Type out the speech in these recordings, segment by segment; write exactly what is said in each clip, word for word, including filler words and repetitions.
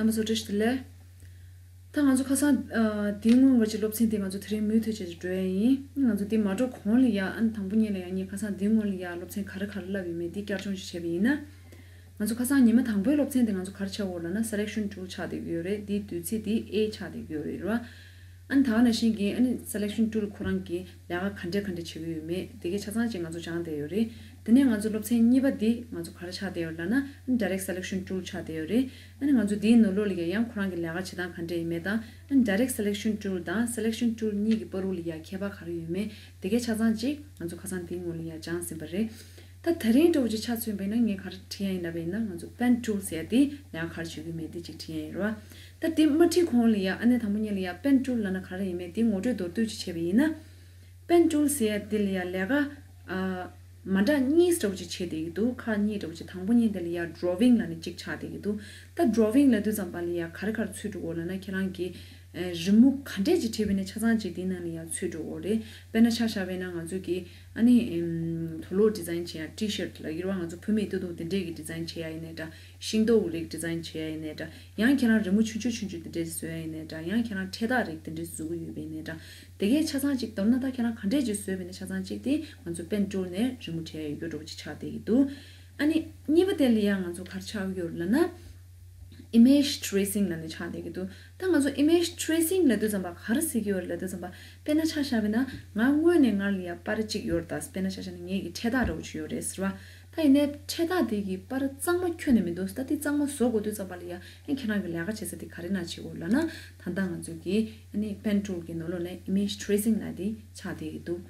རྣམ་པ་ཚོ་བཀྲ་ཤིས་བདེ་ལེགས། ད་ང་ཚོ་ཁ་སང་ཨ་དེའི་སྔོན་གྱི་སློབ་ཚན་དེ་ང་ཚོ་དེ་རིང་མུ་མཐུད་བྱས་ཀྱི་འགྲོ་ཡ་ཡིན། ང་ཚོ་དེ་མ་འགྲོ་གོང་ལ་ཡ་ཨ་ནི་དང་པོ་ཉིད་ལ་ཡ་ངས་ཁ་སང་དེའི་སྔོན་ལ་ཡ་སློབ་ཚན་ག་རེ་ག་རེ་བསླབས་ཡོད་མེད་དེ་བསྐྱར་སྦྱོང་ཞིག་བྱས་པ་ཡིན་ན། ང་ཚོ་ཁ་སང་ཉི་མ་དང་པོའི་སློབ་ཚན་དེ་ང་ཚོ་ག་རེ་ཆགས་ཡོད་ལབ་ན་selection tool ཆགས་བསྡད་ཀྱི་ཡོད་རེད། དེའི་བསྡུས་ཚིག་དེ་A ཆགས་བསྡད་ཀྱི་ཡོད་རེད་ར། ཨ་ནི་ད་ག་ནང་བཞིན་གྱི་ཨ་ནི་selection tool ཁོ་རང་གི་ལས་ཀ་ག་འདྲས་ག་འདྲས་བྱེད་ཀྱི་ཡོད་མེད་དེ་གའི་ཆ་ཚང་ཅིག་ང་ཚོ་སྦྱངས་བསྡད་ཡོད་རེད། དེ་ནས་ང་ཚོ་སློབ་ཚན་གཉིས་པ་འདི་ང་ཚོ་ག་རེ་ཆགས་བསྡད་ཡོད་ལབ་ན་ཨ་ནི་direct selection tool ཆགས་བསྡད་ཡོད་རེད། ཨ་ནི་ང་ཚོ་འདིའི་ནང་ལོགས་ལ་ཡ་ཡང་ཁོ་རང་གི་ལས་ཀ་བྱེད་སྟངས་ག་འདྲས་ཡིན་མེད་དང་ཨ་ནི་direct selection tool དང་selection tool གཉིས་ཀྱི་བར་དུ་ལ་ཡ་ཁྱད་པར་ག་རེ་ཡོད་མེད་དེ་གའི་ཆ་ཚང་ཅིག་ང་ཚོ་ཁ་སང་འདིའི་སྔོན་ལ་ཡ་སྦྱངས་ཟིན་པ་རེད། ད་དེ་རིང་འདྲ་བོ་ཅིག་ཆ་མཚོན་པ་ཡིན་ན་ངས་ག་རེ་བྲིས་ཡ་ཡིན་ལབ་པ་ཡིན་ན་ང་ཚོ་pen tool ཟེར་ཡ་དེ་ལས་ཀ་ག་རེ་བྱེད་ཀྱི་ཡོད་མེད་དེ་ཅིག་བྲིས་ཡ་ཡིན་རེད་བ། ད་དེ་མ་བྲིས་གོང་ལ་ཡ་ཨ་ནི་དང་པོ་ཉིད་ལ་ཡ་pen tool ལབ་ན་ག་རེ་ཡིན་མེད་དེ་ངོ་སྤྲོད་མདོར་བསྡུས་ཅིག་བྱས་པ་ཡིན་ན། pen tool ཟེར་ཡ་དེ་ལ་ཡ་ལས་ཀ་ཨ་མ་འདྲ་གཉིས་འདྲ་བོ་ཅིག་བྱེད་བསྡད་ཀྱི་འདུག་ཁག་གཉིས་འདྲ་བོ་ཅིག་དང་པོ་ཉིད་དེ་ལ་ཡ་drawing ལབ་ནས་གཅིག་ཆགས་བསྡད་ཀྱི་འདུག་ད་drawing ལབ་དུས་ཙམ་པ་ལ་ཡ་ག་རེ་ག་རེ་ཚུད་འགྲོ་གི་ཡོད་ལབ་ན་ཁྱེད་རང་གི་ཨ་རི་མོ་ག་འདྲས་ཅིག་བྲིས་པ་ཡིན་ན་ཆ་ཚང་ཅིག་དེའི་ནང་ལ་ཡ་ཚུད་འགྲོ་གི་ཡོད་རེད། དཔེར་ན་ཆ་བཞག་པ་ཡིན་ན་ང་ཚོ་གི་ཨ་ནི་ཨེམ་དུག་ལོག་design བྱེད་ཡ་T-shirt ལབ་ཀྱི་རེད་བ། ང་ཚོ་བུད་མེད་ཏོག་ཏོག་དེ་འདྲས་ཀྱི་design བྱེད་ཡ་ཡིན་ནའི་འདྲ། ཤིང་ཏོག་རིགས་design བྱེད་ཡ་ཡིན་ནའི་འདྲ། ཡང་ཁྱེད་རང་རི་མོ་ཆུང་ཆུང་ཆུང་ཆུང་དེ་འདྲས་བཟོ་ཡ་ཡིན་ནའི་འདྲ། ཡང་ཁྱེད་རང་འཕྲེད་ཐག་རིགས་དེ་འདྲས་བཟོ་གི་ཡོད་པ་ཡིན་ནའི་འདྲ། དེ་གའི་ཆ་ཚང་ཅིག་མདོར་ན་ད་ཁྱེད་རང་ག་འདྲས་ཅིག་བཟོས་པ་ཡིན་ན་ཆ་ཚང་ཅིག་དེ་ང་ཚོ་pen tool ནས་རི་མོ་བྲིས་ཡ་ཡོད་རྒྱུ་འདྲ་བོ་ཅིག་ཆགས་བསྡད་ཀྱི་འདུག་ཨ་ནི་གཉིས་པ་དེ་ལ་ཡང་ང་ཚོ་ག་རེ་ཆགས་ཀྱི་ཡོད་ལབ་ན། image tracing ལབ་ནས་ཆགས་བསྡད་ཀྱི་འདུག་ད་ང་ཚོ་image tracing ལབ་དུས་ཙམ་པ་ག་རེ་ཟེར་གྱི་ཡོད་རེད་ལབ་དུས་ཙམ་པ། དཔེར་ན་ཆ་བཞག་པ་ཡིན་ན་ང་དངོས་གནས་ང་ལ་ཡ་པར་གཅིག་ཡོད་རེད་ད། དཔེར་ན་ཆ་བཞག་ན་ངེད་ཀྱི་འཕྲེད་ཐག་འདྲ་བོ་ཅིག་ཡོད་རེད་ཟེར་བ། ད་ཡིན་ནའི་འཕྲེད་ཐག་དེ་གི་པར་གཙང་མ་ཁྱོན་ནས་མི་འདུག་ད་དེ་གཙང་མ་བཟོ་དགོས་དུས་ཙམ་པ་ལ་ཡ་ཨ་ཁྱེད་རང་གི་ལས་ཀ་བྱེད་ས་དེ་ག་རེ་ན་བྱེད་དགོས་ལབ་ན། ད་ལྟ་ང་ཚོ་གི་ཨ་ནི་pen tool གི་ནང་ལོགས་ནས་image tracing ལབ་དེ་ཆགས་བསྡད་ཀྱི་འདུག་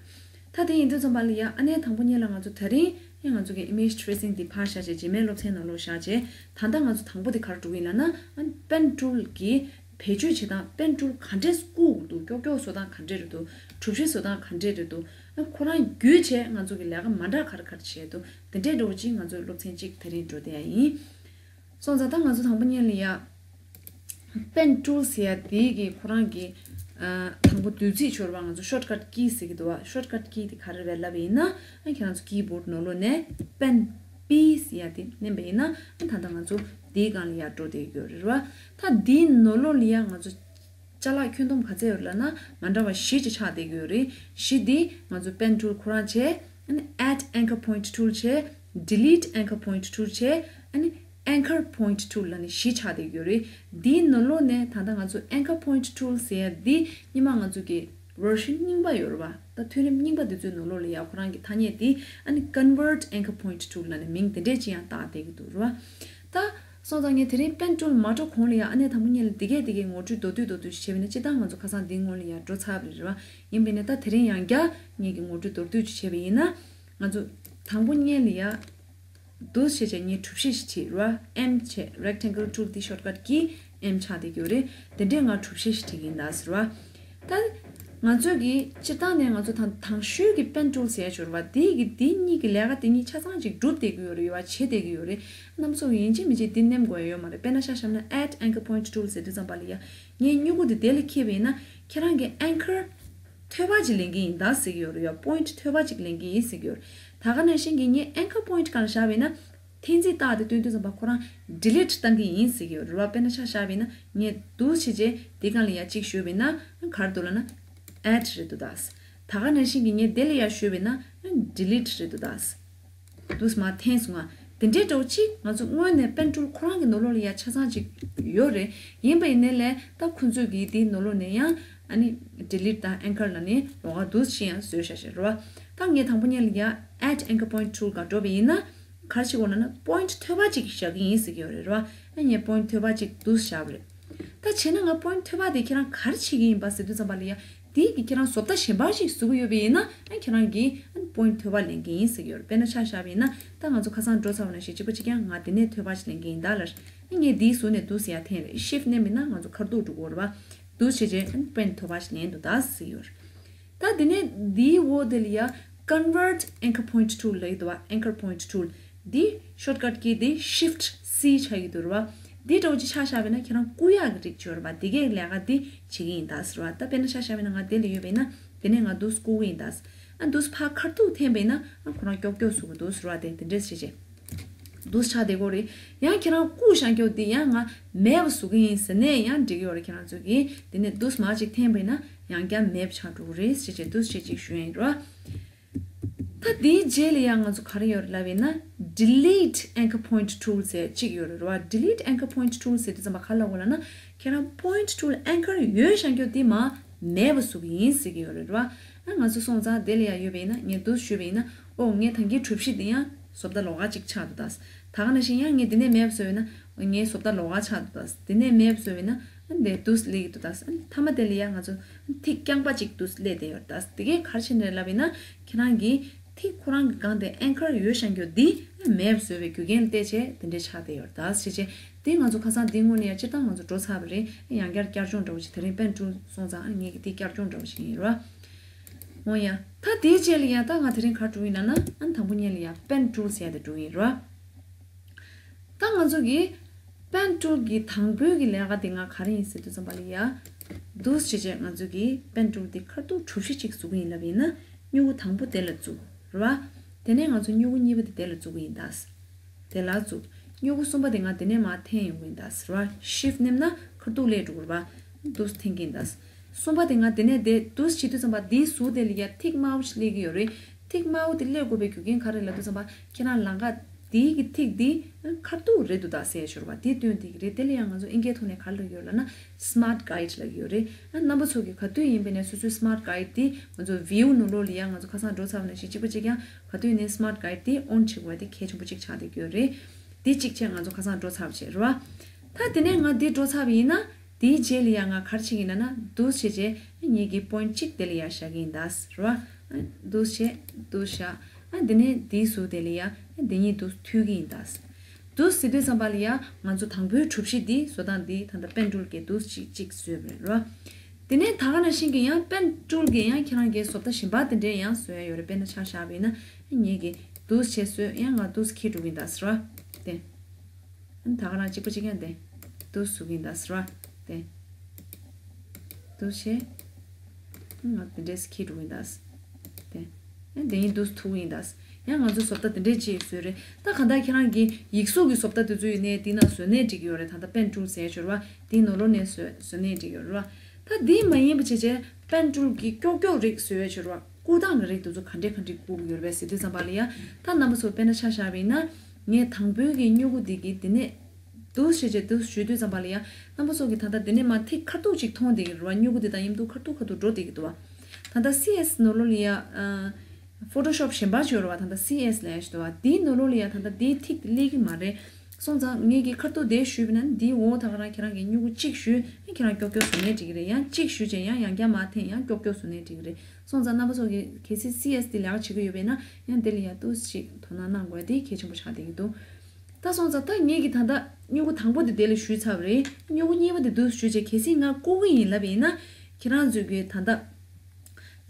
ད་དེ་ཡིན་དུས་ཙམ་པ་ལ་ཡ་ཨ་ནི་དང་པོ་ཉིད་ལ་ང་ཚོ་དེ་རིང་ཨ་ང་ཚོ་གི་image tracing འདི་ཕར་བཞག་བྱས་རྗེས་མའི་སློབ་ཚན་ནང་ལོགས་བཞག་བྱས། ད་ལྟ་ང་ཚོ་དང་པོ་དེ་ག་རེ་འགྲོ་གི་ཡིན་ལབ་ན་ཨ་pen tool གི་བེད་སྤྱོད་བྱེད་སྟངས། pen tool ག་འདྲས་བཀུག་འདུག་ཀྱོག་ཀྱོག་བཟོ་སྟངས་ག་འདྲས་རེད་འདུག་གྲུ་བཞི་བཟོ་སྟངས་ག་འདྲས་རེད་འདུག་ཨ་ཁོ་རང་བརྒྱུད་བྱས་ང་ཚོ་གི་ལས་ཀ་མ་འདྲ་ག་རེ་ག་རེ་བྱས་འདུག་དེ་འདྲས་འདྲ་བོ་ཅིག་ང་ཚོ་སློབ་ཚན་གཅིག་དེ་རིང་འགྲོ་བསྡད་ཡ་ཡིན། སོང་ཙང་ད་ང་ཚོ་དང་པོ་ཉིད་ལ་ཡ་pen tool ཟེར་ཡ་དེ་གི་ཁོ་རང་གི་ཨ་དང་པོ་བསྡུས་ཚིག་ཤོར་བ། ང་ཚོ་shortcut key ཟེར་གི་འདུག་བ། shortcut key དེ་ག་རེ་རེད་ལབ་པ་ཡིན་ན་ཨ་ཁྱེད་རང་ཚོ་keyboard ནང་ལོགས་ནས་pen P ཟེར་ཡ་དེ་མནན་པ་ཡིན་ན་ཨ་ད་ལྟ་ང་ཚོ་དེའི་སྒང་ལ་ཡ་འགྲོ་བསྡད་ཡོད་རེད་བ། ད་དེའི་ནང་ལོགས་ལ་ཡ་ང་ཚོ་ཅ་ལག་ཁྱོན་བསྡོམས་ག་ཚད་ཡོད་ལབ་ན་མ་འདྲ་བ་བཞི་ཅིག་ཆགས་བསྡད་ཀྱི་ཡོད་རེད། བཞི་འདི་ང་ཚོ་pen tool ཁོ་རང་བྱས། ཨ་ནི་add anchor point tool བྱས། delete anchor point tool བྱས། ཨ་ནི་anchor point tool ལབ་ནས་བཞི་ཆགས་བསྡད་ཀྱི་ཡོད་རེད། འདིའི་ནང་ལོགས་ནས་ད་ལྟ་ང་ཚོ་anchor point tool ཟེར་ཡ་འདི་སྔོན་མ་ང་ཚོ་གི་version རྙིང་པ་ཡོད་རེད་བ། ད་མཐོ་རིམ་རྙིང་པ་འདི་ཚོའི་ནང་ལོགས་ལ་ཡ་ཁོ་རང་གི་ཐ་སྙད་འདི་ཨ་ནི་convert anchor point tool ལབ་ནས་མིང་འདི་འདྲས་ཅིག་ཡང་བཏགས་བསྡད་ཀྱི་འདུག་རེད་བ། ད་སོང་ཙང་ངས་དེ་རིང་pen tool མ་འགྲོ་གོང་ལ་ཡ་ཨ་ནི་དང་པོ་ཉིད་ལ་འདི་གས་འདི་གས་ངོ་སྤྲོད་མདོར་བསྡུས་མདོར་བསྡུས་ཤིག་བྱས་པ་ཡིན་ན་སྤྱིར་བཏང་ང་ཚོ་ཁ་སང་འདིའི་སྔོན་ལ་ཡ་འགྲོ་ཚར་བ་རེད་བ། ཡིན་པ་ཡིན་ན་ད་དེ་རིང་ཡང་བསྐྱར་ངེད་ཀྱིས་ངོ་སྤྲོད་མདོར་བསྡུས་ཅིག་བྱས་པ་ཡིན་ན། ང་ཚོ་དང་པོ་ཉིད་ལ་ཡ་འདུག་བྱས་བྱས་ངས་གྲུ་བཞི་ཞིག་བྲིས་རེད་བ། M བྱས་rectangle tool འདི་shortcut key M ཆགས་བསྡད་ཀྱི་ཡོད་རེད། དེ་འདྲས་ང་གྲུ་བཞི་ཞིག་བྲིས་ཀྱི་ཡིན་ད་ཟེར་བ། ད་ང་ཚོས་ཀྱི་སྤྱིར་བཏང་ནས་ང་ཚོ་དང་དང་ཤོས་ཀྱི་pen tool ཟེར་ཡ་ཅིག་ཡོད་རེད་བ། དེ་གི་དེ་གཉིས་ཀྱི་ལས་ཀ་དེ་གཉིས་ཆ་ཚང་ཅིག་སྒྲུབ་བསྡད་ཀྱི་ཡོད་རེད་བ། བྱེད་བསྡད་ཀྱི་ཡོད་རེད། རྣམ་པ་ཚོ་ཡིན་གཅིག་མིན་གཅིག་འདི་ནེམ་དགོས་ཡ་ཡོད་མ་རེད། དཔེར་ན་ཆ་བཞག་ན་add anchor point tool ཟེར་དུས་ཙམ་པ་ལ་ཡ་ངས་སྨྱུ་གུ་འདི་དེ་ལ་འཁྱེར་བ་ཡིན་ན་ཁྱེད་རང་གི་anchor ཐོལ་པ་ཅིག་ལེན་གྱི་ཡིན་ད་ཟེར་གྱི་ཡོད་རེད་ཡ། point ཐོལ་པ་ཅིག་ལེན་གྱི་ཡིན་ཟེར་གྱི་ཡོད་རེད། ད་ག་ནང་བཞིན་གྱི་ངས་anchor point གང་བཞག་པ་ཡིན་ན་འཐེན་རྩིས་རྟགས་དེ་སྟོན་དུས་ཙམ་པ་ཁོ་རང་delete བཏང་གི་ཡིན་ཟེར་གྱི་ཡོད་རེད་བ། དཔེར་ན་ཆ་བཞག་པ་ཡིན་ན་ངས་འདུག་བྱས་རྗེས་དེ་སྒང་ལ་ཡ་གཅིག་གཞུས་པ་ཡིན་ན་ག་རེ་འདུག་ལབ་ན་add རེད་འདུག་ད། ད་ག་ནང་བཞིན་གྱི་ངས་དེ་ལ་ཡ་གཞུས་པ་ཡིན་ན་delete རེད་འདུག་ད། དུས་མ་འཐེན་སོང་ང་། དེ་འདྲའི་འདྲ་བོ་ཅིག་ང་ཚོ་སྔོན་ནས་pen tool ཁོ་རང་གི་ནང་ལོགས་ལ་ཡ་ཆ་ཚང་ཅིག་ཡོད་རེད། ཡིན་པ་ཡིན་ནའི་ལས་ད་ཁོ་ཚོས་ཀྱིས་དེའི་ནང་ལོགས་ནས་ཡང་ཨ་ནི་delete དང་anchor ལབ་ནས་ལོགས་ཀ་འདུག་ཅིག་ཡང་བཟོས་བཞག་བཞག་རེད་བ། ད་ངས་དང་པོ་ཉིད་ལ་ཡ་add anchor point tool ག་འགྲོ་བ་ཡིན་ན་ག་རེ་བྱེད་དགོས་ལབ་ན་point ཐོལ་པ་ཅིག་བཞག་གི་ཡིན་ཟེར་གྱི་ཡོད་རེད་རེད་བ། ཨ་ངས་point ཐོལ་པ་ཅིག་འདུག་བཞག་པ་རེད། ད་བྱས་ན་ང་point ཐོལ་པ་དེ་ཁྱེད་རང་ག་རེ་བྱེད་ཀྱི་ཡིན་པ་ཟེར་དུས་ཙམ་པ་ལ་ཡ། དེ་གི་ཁྱེད་རང་བཟོ་ལྟ་གཞན་པ་ཞིག་བཟོ་གི་ཡོད་པ་ཡིན་ན་ཨ་ཁྱེད་རང་གིས་ཨ་point ཐོལ་པ་ལེན་གི་ཡིན་ཟེར་གྱི་ཡོད་རེད། དཔེར་ན་ཆ་བཞག་པ་ཡིན་ན་ད་ང་ཚོ་ཁ་སང་འགྲོ་ཚར་བ་ནང་བཞིན་གཅིག་པ་གཅིག་རྐྱང་ང་དེ་ནས་ཐོལ་པ་ཞིག་ལེན་གི་ཡིན་ད་ལར། ཨ་ངས་དེའི་ཟུར་ནས་འདུག་ཟེར་ཡ་འཐེན་རེད། shift མནན་པ་ཡིན་ན་ང་ཚོ་ཁ་རྡུང་འགྲོ་གི་ཡོད་རེད་བ། འདུག་བྱས་རྗེས་ཨ་point ཐོལ་པ་ཞིག་ལེན་འདུག་ད་ཟེར་གྱི་ཡོད་རེད། ད་དེ་ནས་འདིའི་འོག་དེ་ལ་ཡ་convert anchor point tool ལབ་ཀྱི་འདུག་བ། anchor point tool འདི་shortcut key འདི་shift C ཆགས་ཀྱི་འདུག་རེད་བ། འདི་འདྲ་བོ་ཅིག་ཆ་བཞག་པ་ཡིན་ན་ཁྱེད་རང་བཀུག་ཡག་གི་རིགས་ཅིག་ཡོད་རེད་བ། འདི་གའི་ལས་ཀ་འདི་བྱེད་ཀྱི་ཡིན་ད་ཟེར་བ། ད་དཔེར་ན་ཆ་བཞག་པ་ཡིན་ན་ང་དེ་ལ་ཡོད་པ་ཡིན་ན་དེ་ནས་ང་འདུག་བཀུག་གི་ཡིན་ད། ཨ་འདུག་ཕར་ཁ་ཐུག་འཐེན་པ་ཡིན་ན་ཨ་ཁོ་རང་ཀྱོག་ཀྱོག་བཟོ་གི་འདུག་ཟེར་བ། དེ་དེ་འདྲས་བྱས་བྱས། འདུག་ཆགས་བསྡད་ཀྱི་ཡོད་རེད། ཡང་ཁྱེད་རང་བཀུག་བཞག་རྒྱུ་འདི་ཡང་ང་མེད་པ་བཟོ་གི་ཡིན་ཟེར་ནས་ཡང་འགྲིག་གི་ཡོད་རེད། ཁྱེད་རང་ཚོས་ཀྱིས་དེ་ནས་འདུག་མར་ཅིག་འཐེན་པ་ཡིན་ན་ཡང་བསྐྱར་མེད་པ་ཆགས་འགྲོ་གི་རེད་ཟེར་བྱས་འདུག་བྱས་ཅིག་ཞུ་ཡ་ཡིན་རོ། ད་དེའི་རྗེས་ལ་ཡང་ང་ཚོ་ག་རེ་ཡོད་རེད་ལབ་ཡིན་ན། Delete anchor point tool ཟེར་གཅིག་ཡོད་རེད་རོ། Delete anchor point tool ཟེར་དུས་ཙམ་པ་ག་རེ་ལབ་དགོས་ལབ་ན། ཁྱེད་རང་point tool anchor ཡོད་བཞག་རྒྱུ་དེ་མར་མེད་པ་བཟོ་གི་ཡིན་ཟེར་གྱི་ཡོད་རེད་རོ། ཨ་ང་ཚོ་སོང་ཙང་དེ་ལ་ཡང་ཡོད་པ་ཡིན་ན། ངས་འདུག་ཞུས་པ་ཡིན་ན། ཨོ་ངས་ད་གིན་གྲུ་བཞི་དེ་ཡང་བཟོ་ལྟ་ལོགས་ཀ་གཅིག་ཆགས་འདུག་ད། ད་ག་ནང་བཞིན་ཡང་ངས་དེ་ནས་མེད་པ་བཟོས་པ་ཡིན་ན། ངའི་བཟོ་ལྟ་ལོགས་ཀ་ཆགས་འདུག་ད། དེ་ནས་མེད་པ་བཟོས་པ་ཡིན་ན། ཨ་འདི་འདུག་སླེབས་ཀྱི་འདུག་ད། ཨ་མཐའ་མ་དེ་ལ་ཡང་ང་ཚོ་ཐིག་རྐྱང་པ་གཅིག་འདུག་སླེབས་བསྡད་ཡོད་ད། དེ་གས་ག་རེ་བྱས་ནས་ལབ་ཡིན་ན། ཁྱེད་རང་གིས་ཐིག་ཁོ་རང་གི་སྒང་དེ་anchor ཡོད་བཞག་རྒྱུ་འདི་མེད་པ་བཟོས་པའི་རྒྱུ་རྐྱེན་ལ་བལྟས་བྱས་དེ་འདྲས་ཆགས་བསྡད་ཡོད་ད་ཟེར་བྱས། དེ་ང་ཚོ་ཁ་སང་འདི་སྔོན་ལ་ཡང་སྤྱིར་བཏང་ང་ཚོ་འགྲོ་ཚར་བ་རེད། ཡང་བསྐྱར་བསྐྱར་སྦྱོང་འདྲ་བོ་ཞིག་དེ་རིང་pen tool སོང་ཙང་ཨ་ངས་ཀྱི་དེ་བསྐྱར་སྦྱོང་འདྲ་བོ་ཞིག་ཡིན་རོ། འོ་ཡ། ད་དེའི་རྗེས་ལ་ཡང་ད་ང་དེ་རིང་ག་རེ་འགྲོ་ཡིན་ལབ་ན། ཨ་དང་པོ་ཉིད་ལ་ཡང་pen tool ཟེར་ཡ་དེ་འགྲོ་ཡིན་རོ། ད་ང་ཚོ་གི་pen tool གི་དང་པོའི་གི་ལས་ཀ་དེ་ང་ག་རེ་ཡིན་ཟེར་དུས་ཙམ་པ་ལ་ཡ། འདུག་བྱས་བྱས་ང་ཚོ་གི་pen tool དེ་ཁ་ཐུག་གྲུ་བཞི་གཅིག་བཟོ་གི་ཡིན་ལབ་ཡིན་ན། སྨྱུ་གུ་དང་པོ་དེ་ལ་བཙུགས་རེད་བ། དེ་ནས་ང་ཚོ་སྨྱུ་གུ་གཉིས་པ་དེ་དེ་ལ་བཙུགས་གི་ཡིན་ད། དེ་ལ་བཙུགས། སྨྱུ་གུ་གསུམ་པ་དེ་ང་དེ་ནས་མར་འཐེན་ཡོང་གི་ཡིན་ད་རེད་བ། shift མནན་ན་ཁ་ཐུག་སླེབས་འགྲོ་གི་རེད་བ། འདུག་འཐེན་གི་ཡིན་ད། གསུམ་པ་དེ་ང་དེ་ནས་དེ་འདུག་བྱེད་དུས་ཙམ་པ་དེའི་ཟུར་དེ་ལ་ཡ་ཐིག་དམར་པོ་ཞིག་སླེབས་ཀྱི་ཡོད་རེད། ཐིག་དམར་པོ་དེ་སླེབས་དགོས་པའི་རྒྱུ་རྐྱེན་ག་རེ་ལབ་དུས་ཙམ་པ་ཁྱེད་རང་ལམ་ཁ་དེའི་གི་ཐིག་དེ་ཁ་ཐུག་རེད་འདུག་ད་ཟེར་ཞོར་བ་དེ་སྟོན་བསྡད་ཀྱི་རེད། དེ་ལ་ཡང་ང་ཚོ་ཨིན་སྐད་ཐོག་ནས་ག་རེ་ལབ་ཀྱི་ཡོད་ལབ་ན་smart guide ལབ་ཀྱི་ཡོད་རེད། ཨ་རྣམ་པ་ཚོ་གི་ག་དུས་ཡིན་པ་ནས་སོ་སོའི་smart guide དེ་ང་ཚོ་view ནང་ལོགས་ལ་ཡང་ང་ཚོ་ཁ་སང་འགྲོ་ཚར་བ་ནང་བཞིན་གཅིག་པ་གཅིག་རྐྱང་ག་དུས་ནས་smart guide དེ་on བྱེད་དགོས་དེ་གལ་ཆེན་པོ་གཅིག་ཆགས་བསྡད་ཀྱི་ཡོད་རེད། དེ་གཅིག་བྱས་ང་ཚོ་ཁ་སང་འགྲོ་ཚར་བ་བྱས་རེད་བ། ད་དེ་ནས་ང་འདི་འགྲོ་ཚར་བ་ཡིན་ན། དེའི་རྗེས་ལ་ཡང་ང་ག་རེ་བྱེད་ཀྱི་ཡིན་ན། འདུག་བྱས་བྱས་ངེད་ཀྱི་point གཅིག་དེ་ལ་ཡར་བཞག་གི་ཡིན་ད་རེད་བ། འདུག་བྱས་འདུག་བཞག་ཨ་དེ་ནས་དེའི་ཟུར་དེ་ལ་ཡ་དེ་གཉིས་འདུག་མཐུད་ཀྱི་ཡིན་ད། འདུག་ཟེར་དུས་ཙམ་པ་ལ་ཡ་ང་ཚོ་དང་པོའི་གྲུ་བཞི་འདི་བཟོ་སྟངས་འདི་ད་ལྟ་pen tool གིས་འདུག་གཅིག་གཅིག་བཟོས་པ་རེད་བ། དེ་ནས་ད་ག་ནང་བཞིན་གྱི་ཡང་pen tool གིས་ཡང་ཁྱེད་རང་གི་བཟོ་ལྟ་གཞན་པ་དེ་འདྲས་ཡང་བཟོ་ཡ་ཡོད་རེད། དཔེར་ན་ཆ་བཞག་པ་ཡིན་ན་ངེད་ཀྱིས་འདུག་བྱས་བཟོས་ཡང་ང་འདུག་འཁྱེར་འགྲོ་གི་ཡིན་ད་རེད་བ། དེ། ཨ་ནི་ད་ག་རང་གཅིག་པ་གཅིག་རྐྱང་དེ། འདུག་བཟོ་གི་ཡིན་ད་ཟེར་བ། དེ། འདུག་བྱས། ང་དེ་འདྲས་འཁྱེར་འགྲོ་གི་ཡིན་ད། དེ། ཨ་དེ་ཡིན་འདུག་ཐུག་གི་ཡིན་ད། ཡང་ང་ཚོའི་བཟོ་ལྟ་དེ་འདྲས་ཅིག་བཟོས་རེད། ད་གང་ལྟར་ཁྱེད་རང་གིས་ཡིག་གཟུགས་ཀྱི་བཟོ་ལྟ་དེ་ཚོ་ཡོད་ནའི་དེ་ན་བཟོས་ནའི་འགྲིག་གི་ཡོད་རེད། ད་ལྟ་pen tool ཟེར་ཡ་ཡོད་རེད་བ། དེའི་ནང་ལོགས་ནས་བཟོས་བཟོས་ནའི་འགྲིག་གི་ཡོད་རེད་བ། ད་དེ་མ་ཡིན་པ་བྱས་བྱས་pen tool གི་ཀྱོག་ཀྱོག་རིགས་བཟོས་ཡ་ཡོད་རེད་བ། བཀུག་སྟངས་ཀྱི་རིགས་དེ་ཚོ་ག་འདྲས་ག་འདྲས་བཀུག་གི་ཡོད་རེད་པས་ཟེར་དུས་ཙམ་པ་ལ་ཡ། ད་རྣམ་པ་ཚོ་དཔེར་ན་ཆ་བཞག་པ་ཡིན་ན། ངས་དང་པོའི་གི་སྨྱུ་གུ་འདི་གི་འདི་ནས་འདུག་བྱས་བྱས་འདུག་ཞུ་དུས་ཙམ་པ་ལ་ཡ། རྣམ་པ་ཚོ་གི་ད་ལྟ་འདི་ནས་མར་ཐིག་ཁ་ཐུག་ཅིག་མཐོང་བསྡད་ཀྱི་རེད་བ། སྨྱུ་གུ་འདི་དང་མཉམ་དུ་ཁ་ཐུག་ཁ་ཐུག་འགྲོ་བསྡད་ཀྱི་འདུག་བ། ད་ལྟ་སི་ཨེས་ནང་ལོགས་ལ་ཡ། ཨ། Photoshop གཞན་པ་ཅིག་ཡོད་རེད་བ། ད་ལྟ་སི་ཨེས་ལབ་ཡ་ཞིག་འདུག་བ། དེའི་ནང་ལོགས་ལ་ཡ་ད་ལྟ་དེའི་ཐིག་དེ་སླེབས་ཀྱི་མ་རེད། སོང་ཙང་ངེད་ཀྱིས་ཁ་ཐུག་དེ་ཞུས་པ་ན་འདིའི་འོག་ད་ག་རང་ཁྱེད་རང་གིས་སྨྱུ་གུ་གཅིག་ཞུས་ཡང་ཁྱེད་རང་ཀྱོག་ཀྱོག་བཟོ་ནའི་འགྲིག་གི་རེད། ཡང་གཅིག་ཞུས་བྱས་ཡང་ཡང་བསྐྱར་མར་འཐེན་ཡང་ཀྱོག་ཀྱོག་བཟོ་ནའི་འགྲིག་གི་རེད། སོང་ཙང་རྣམ་པ་ཚོ་གིས་གལ་སྲིད་སི་ཨེས་དེ་ལས་ཀ་བྱེད་ཀྱི་ཡོད་པས་ན་ཡང་དེ་ལ་ཡ་ཏོག་ཙམ་ཅིག་དོ་སྣང་གནང་དགོས་དེ་གལ་ཆེན་པོ་ཆགས་བསྡད་ཀྱི་འདུག་ད་སོང་ཙང་ད་ངེད་ཀྱིས་ད་ལྟ་སྨྱུ་གུ་དང་པོ་དེ་དེ་ལ་ཞུས་ཚར་བ་རེད། སྨྱུ་གུ་གཉིས་པ་དེ་འདུག་ཞུས་བྱས་གལ་སྲིད་ང་བཀུག་གི་ཡིན་ལབ་ཡིན་ན་ཁྱེད་རང་ཚོས་ཀྱིས་ད་ལྟ་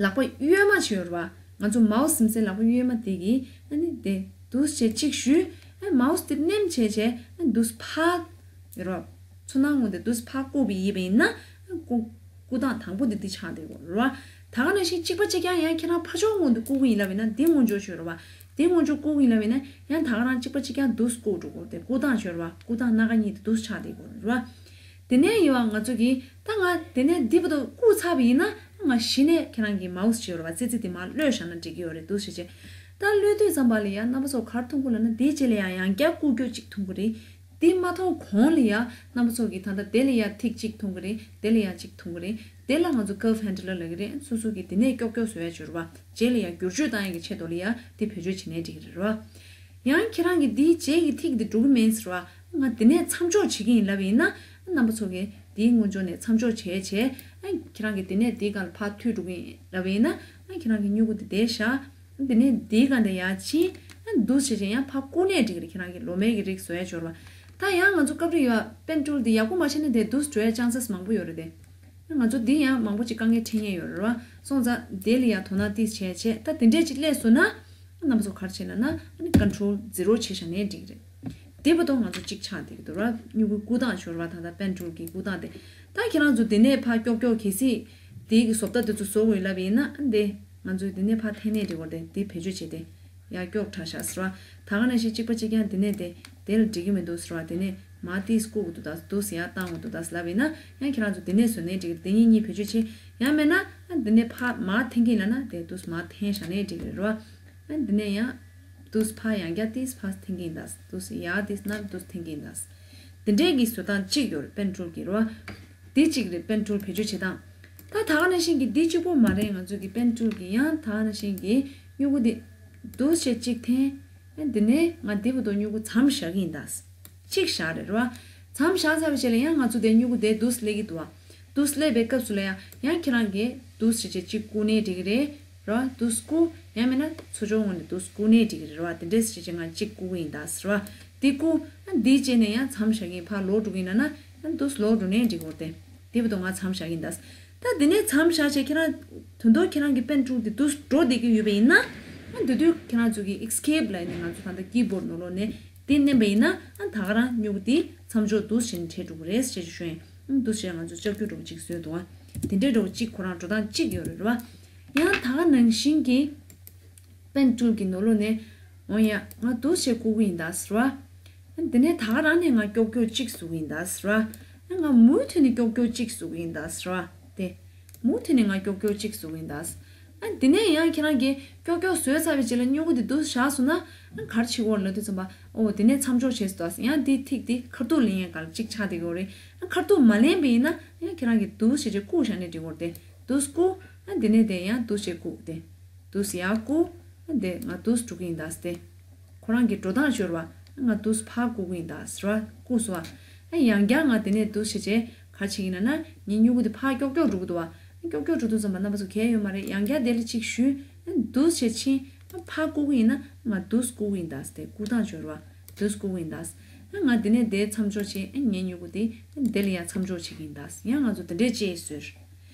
ལག་པ་གཡོན་མ་ཅིག་ཡོད་རེད་བ། ང་ཚོ་མའོ་སི་སིམ་སའི་ལག་པ་གཡོན་མ་དེ་གིས་ཨ་ནི་དེ་འདུག་བྱས་གཅིག་ཞུས། ཨ་མའོ་སི་དེ་མནན་བྱས་བྱས་ཨ་འདུག་ཕར་ཡོད་རེད་བ། ཚུར་སྣང་ངོ་དེ་འདུག་ཕར་བཀུག་པ་ཡིན་པ་ཡིན་ན་ཨ་བཀུག་བཀུག་སྟངས་དང་པོ་དེ་འདི་ཆགས་བསྡད་ཡོད་རེད་བ། ད་ག་ནང་བཞིན་གཅིག་པ་གཅིག་རྐྱང་ཡང་ཁྱེད་རང་ཕར་ཕྱོགས་ངོ་དེ་བཀུག་གི་ཡིན་ལབ་ཡིན་ན་དེ་སྔོན་འཇོག་ཅིག་ཡོད་རེད་བ། དེ་སྔོན་འཇོག་བཀུག་གི་ཡིན་ལབ་ཡིན་ན་ཡང་ད་ག་རང་གཅིག་པ་གཅིག་རྐྱང་འདུག་བཀུག་འགྲོ་དགོས། དེ་བཀུག་སྟངས་ཅིག་ཡོད་རེད་བ། བཀུག་སྟངས་སྣ་ཁ་གཉིས་དེ་འདུག་ཆགས་བསྡད་ཡོད་རེད་བ། དེ་ནས་ཡིན་བ་ང་ཚོ་གིས་ད་ང་དེ་ནས་འདི་བར་དུ་བཀུག་ཚར་བ་ཡིན་ན་ང་གཞི་ནས་ཁྱེད་རང་གི་མའོ་སི་ཅིག་ཡོད་རེད་བ། ཙི་ཙི་དེ་མར་གློད་བཞག་ན་འགྲིག་གི་ཡོད་རེད་འདུག་ཟེར་བྱས། ད་གློད་དུས་ཙམ་པ་ལ་ཡང་རྣམ་པ་ཚོ་ག་རེ་མཐོང་གི་ལབ་ན་དེའི་རྗེས་ལ་ཡང་ཡང་བསྐྱར་བཀུག་རྒྱུ་གཅིག་མཐོང་གི་རེད། དེ་མ་མཐོང་གོང་ལ་ཡང་རྣམ་པ་ཚོ་གིས་ད་ལྟ་དེ་ལ་ཡང་ཐིག་གཅིག་མཐོང་གི་རེད། དེ་ལ་ཡང་གཅིག་མཐོང་གི་རེད། དེ་ལ་ང་ཚོ་curve handler ལབ་ཀྱི་རེད། སོ་སོ་གིས་དེ་ནས་ཀྱོག་ཀྱོག་བཟོ་ཡ་ཅིག་ཡོད་རེད་བ། རྗེས་ལ་ཡང་བསྒྱུར་བཅོས་བཏང་ཡ་གི་ཆེད་དུ་ལ་ཡང་དེ་བེད་སྤྱོད་བྱེད་ནའི་འགྲིག་གི་རེད་བ། ཡང་ཁྱེད་རང་གིས་འདིའི་རྗེས་ཀྱི་ཐིག་འདི་འགྲོ་གི་མིན་ཟེར་བ། ང་འདི་ནས་མཚམས་འཇོག་བྱེད་ཀྱི་ཡིན་ལབ་ཡིན་ན། རྣམ་པ་ཚོ་གིས་འདིའི་སྔོན་འཇོག་ནས་མཚམས་འཇོག་བྱས་བྱས། ཨ་ཁྱེད་རང་གིས་འདི་ནས་འདིའི་སྒང་ལ་ཕར་མཐུད་འགྲོ་གི་ཡིན་ལབ་ཡིན་ན། ཨ་ཁྱེད་རང་གི་སྨྱུ་གུ་འདི་བསྡད་བཞག་འདི་ནས་འདིའི་སྒང་དེ་ཡར་ཕྱིན། ཨ་འདུག་བྱས་བྱས་ཡང་ཕར་བཀུག་ནའི་འགྲིག་གི་རེད། ཁྱེད་རང་གིས་ལོ་མའི་གི་རིགས་བཟོ་ཡ་འབྱོར་བ། ད་ཡང་ང་ཚོ་སྐབས་རེ་ཡོད་པ་pen tool འདི་ཡག་པོ་མ་བྱས་ན་དེ་འདུག་འགྲོ་ཡ་chances མང་པོ་ཡོད་རེད་དེ། ང་ཚོ་འདི་ཡང་མང་པོ་ཅིག་དཀའ་ངལ་འཕྲད་མཁན་ཡོད་རེད་བ། སོང་ཙང་དེ་ལ་ཡང་དོ་སྣང་ཏོག་ཙམ་བྱས་བྱས། ད་དེ་འདྲས་ཅིག་སླེབས་སོང་ན། རྣམ་པ་ཚོ་ག་རེ་བྱེད་ལབ་ན། ཨ་ནི་control zero བྱས་བཞག་ནའི་འགྲིག་གི་རེད། དེ་བར་དུ་ང་ཚོ་གཅིག་ཆགས་བསྡད་ཀྱི་འདུག་ར། སྨྱུ་གུའི་བཀུག་སྟངས་འབྱོར་བ་དང་། ད་pen tool གི་བཀུག་སྟངས་དེ། ད་ཁྱེད་རང་ཚོ་དེ་ནས་ཕར་ཀྱོག་ཀྱོག་གལ་སྲིད་དེའི་གི་བཟོ་ལྟ་དེ་ཚོ་བཟོ་དགོས་ལབ་ཡིན་ན། ཨ་འདི་ང་ཚོས་དེ་ནས་ཕར་འཐེན་ནའི་འགྲིག་གི་རེད། དེ་བེད་སྤྱོད་བྱས་ཏེ་ཡར་ཀྱོག་དྲགས་བཞག་ཟེར་བ། ད་ག་ནང་བཞིན་གཅིག་པ་གཅིག་རྐྱང་དེ་ནས་དེ་ དེ་ལ་འགྲིག་གི་མི་འདུག་ཟེར་བ། དེ་ནས་མར་ཏིས་བཀུག་གི་འདུག་ད། འདུག་སེ་ཡར་བཏང་གི་འདུག་ད་ལབ་ཡིན་ན། ཡང་ཁྱེད་རང་ཚོ་དེ་ནས་བཟོས་ནའི་འགྲིག་གི་རེད། དེ་གཉིས་གཉིས་བེད་སྤྱོད་བྱེད། ཡང་མེད་ན་ཨ་འདི་ནས་ཕར་མར་འཐེན་གི་ཡིན་ལབ་ན། དེ་འདུག་སེ་མར་འཐེན་བཞག་ནའི་འགྲིག་གི་རེད་བ། ཨ་འདི་ནས་ཡང་འདུག་སེ་ཕར་ཡང་བསྐྱར་ཏིས་ཕར་འཐེན་གི་ཡིན་ད། འདུག་སེ་ཡར་ཏིས་ནར་འདུག་སེ་འཐེན་གི་ཡིན་ད། དེ་འདྲའི་གི་བཟོ་སྟངས་གཅིག་ཡོད་རེད། པེན་ཀྲུལ་གི་རེད་བ། དེ་གཅིག་རེད། པེན་ཀྲུལ་བེད་སྤྱོད་བྱེད་སྟངས། ད་ད་ག་ནང་བཞིན་གྱི་འདི་གཅིག་པོ་མ་རེད། ང་ཚོ་གི་པེན་ཀྲུལ་གི་ཡང་ད་ག་ནང་བཞིན་གྱི་སྨྱུ་གུ་འདི་འདུག་སེ་གཅིག་འཐེན། ཨ་འདི་ནས་ང་འདི་བར་དུ་སྨྱུ་གུ་མཚམས་བཞག་གི་ཡིན་ད། གཅིག་བཞག་རེད་ར། མཚམས་བཞག་ཚར་བའི་རྗེས་ལ་ཡང་ང་ཚོ་དེ་སྨྱུ་གུ་དེ་འདུག་སེ་སླེབས་ཀྱི་འདུག་བ། འདུག་སེ་སླེབས་པའི་སྐབས་སུ་ལ་ཡང་ཡང་ཁྱེད་རང་གིས་འདུག་སེ་བྱས་གཅིག་བཀུག་ནའི་འགྲིག་གི་རེད་ར། འདུག་སེ་བཀུག་ཡང་མིན་ན་ཚུར་ཕྱོགས་ངོས་ནས་འདུག་སེ་བཀུག་ནའི་འགྲིག་གི་རེད་ར། དེ་འདྲས་བྱས་བྱས་ང་གཅིག་བཀུག་གི་ཡིན་ད་ཟེར་བ། དེ་བཀུག་ཨ་འདིའི་རྗེས་ནས་ཡང་མཚམས་བཞག་གི་ཡིན། ཕར་ལོག་འགྲོ་གི་ཡིན་ན་ན་ཨ་འདུག་སེ་ལོག་འགྲོ་ནའི་འགྲིག་གི་རེད་དེ། དེ་བར་དུ་ང་མཚམས་བཞག་གི་ཡིན་ད། ད་དེ་ནས་མཚམས་བཞག་བྱས་ཁྱེད་རང་དོན་དུ་ཁྱེད་རང་གི་པེན་ཀྲུལ་དེ་འདུག་སེ་འགྲོ་བསྡད་ཀྱི་ཡོད་པ་ཡིན་ན། ཨ་འདི་དུས་ཁྱེད་རང་ཚོ་གི་ཨེ་སི་ཀེབ་ལབ་ནས་ང་ཚོ་ད་ལྟ་ཀི་བོར་ཌི་ནང་ལོགས་ནས་དེ་མནན་པ་ཡིན་ན། ཨ་ད་ག་རང་སྨྱུ་གུ་དེ་མཚམས་འཇོག་འདུག་སེ་བྱས་ནས་བྲལ་འགྲོ་གི་རེད་ཟེར་ཞུ་ཡིན། ཨ་འདུག་སེ་བྱས་ང་ཚོ་ལྕགས་ཀྱུ་འདྲ་པོ་གཅིག་བཟོས་འདུག་ཨ། དེ་འདྲའི་འདྲ་པོ་གཅིག་ཁོ་རང་འགྲོ་སྟངས་གཅིག་ཡོད་རེད་བ། ཡང་ད་ག་ནང་བཞིན་གྱི་པེན་ཀྲུལ་གྱི་ནང་ལོགས་ནས། འོ་ཡ་ང་འདུག་སེ་བཀུག་གི་ཡིན་ད་ཟེར་བ། ཨ་དེ་ནས་ད་ག་རང་ནས་ང་ཀྱོག་ཀྱོག་གཅིག་བཟོ་གི་ཡིན་ད་ཟེར་བ། ཨ་ང་མུ་མཐུད་ནས་ཀྱོག་ཀྱོག་གཅིག་བཟོ་གི་ཡིན་ད་ཟེར་བ། དེ། མུ་མཐུད་ནས་ང་ཀྱོག་ཀྱོག་གཅིག་བཟོ་གི་ཡིན་ད། ཨ་དེ་ནས་ཡང་ཁྱེད་རང་གིས་ཀྱོག་ཀྱོག་བཟོས་ཚར་བའི་རྗེས་ལ་སྨྱུ་གུ་དེ་འདུག་སེ་བཞག་སོང་ན། ཨ་ག་རེ་བྱེད་དགོས་ལབ་དུས་ཙམ་པ། འོ་དེ་ནས་མཚམས་འཇོག་བྱས་སོང་ད། ཡང་དེ་ཐིག་དེ་ཁ་ཐུག་ལེན་ཡས་ག་ལ་གཅིག་ཆགས་བསྡད་ཀྱི་ཡོད་རེད། ཨ་ཁ་ཐུག་མ་ལེན་པ་ཡིན་ན་ཡང་ཁྱེད་རང་གིས་འདུག་སེ་བྱས་བཀུག་བཞག་ནའི་འགྲིག་གི་རེད་དེ། འདུག་སེ་བཀུག་ཨ་དེ་ནས་དེ་ཡང་འདུག་སེ་བཀུག་དེ། འདུག་སེ་ཡར་བཀུག་ཨ་དེ་ང་འདུག་སེ་འགྲོ་གི་ཡིན་ད་ཟེར་ཏེ། ཁོ་རང་གི་འགྲོ་སྟངས་ཤོར་བ། ང་འདུག་སེ་ཕར་བཀུག་གི་ཡིན་ད་ཟེར་བ། བཀུག་སོང་བ། ཨ་ཡང་བསྐྱར་ང་དེ་ནས་འདུག་སེ་བྱས་ག་རེ་བྱེད་ཀྱི་ཡིན་ན་ན། ངའི་སྨྱུ་གུ་དེ་ཕར་ཀྱོག་ཀྱོག་འགྲོ་གི་འདུག་བ། ཨ་ཀྱོག་ཀྱོག་འགྲོ་དུས་ཙམ་པ་རྣམ་པ་ཚོ་གལ་ཡོད་མ་རེད། ཡང་བསྐྱར་དེ་ལ་གཅིག་གཞུས། ཨ་འདུག་སེ་བྱས་ཕྱིན། ཨ་ཕར་བཀུག་གི་ཡིན་ན་ང་འདུག་སེ་བཀུག་གི་ཡིན་ད་ཟེར་ཏེ། བཀུག་སྟངས་སྦྱོར་བ། འདུག་སེ་བཀུག་གི་ཡིན་ད། ཨ་ང་དེ་ནས་དེ་མཚམས་འཇོག་བྱས། ཨ་ངའི་སྨྱུ་གུ་དེ་ཨ་དེ་ལ་ཡང་མཚམས་འཇོག་བྱེད་ཀྱི་ཡིན་ད། ཡང་ང་ཚོ་དེ་འདྲས་བྱས་བཟོས།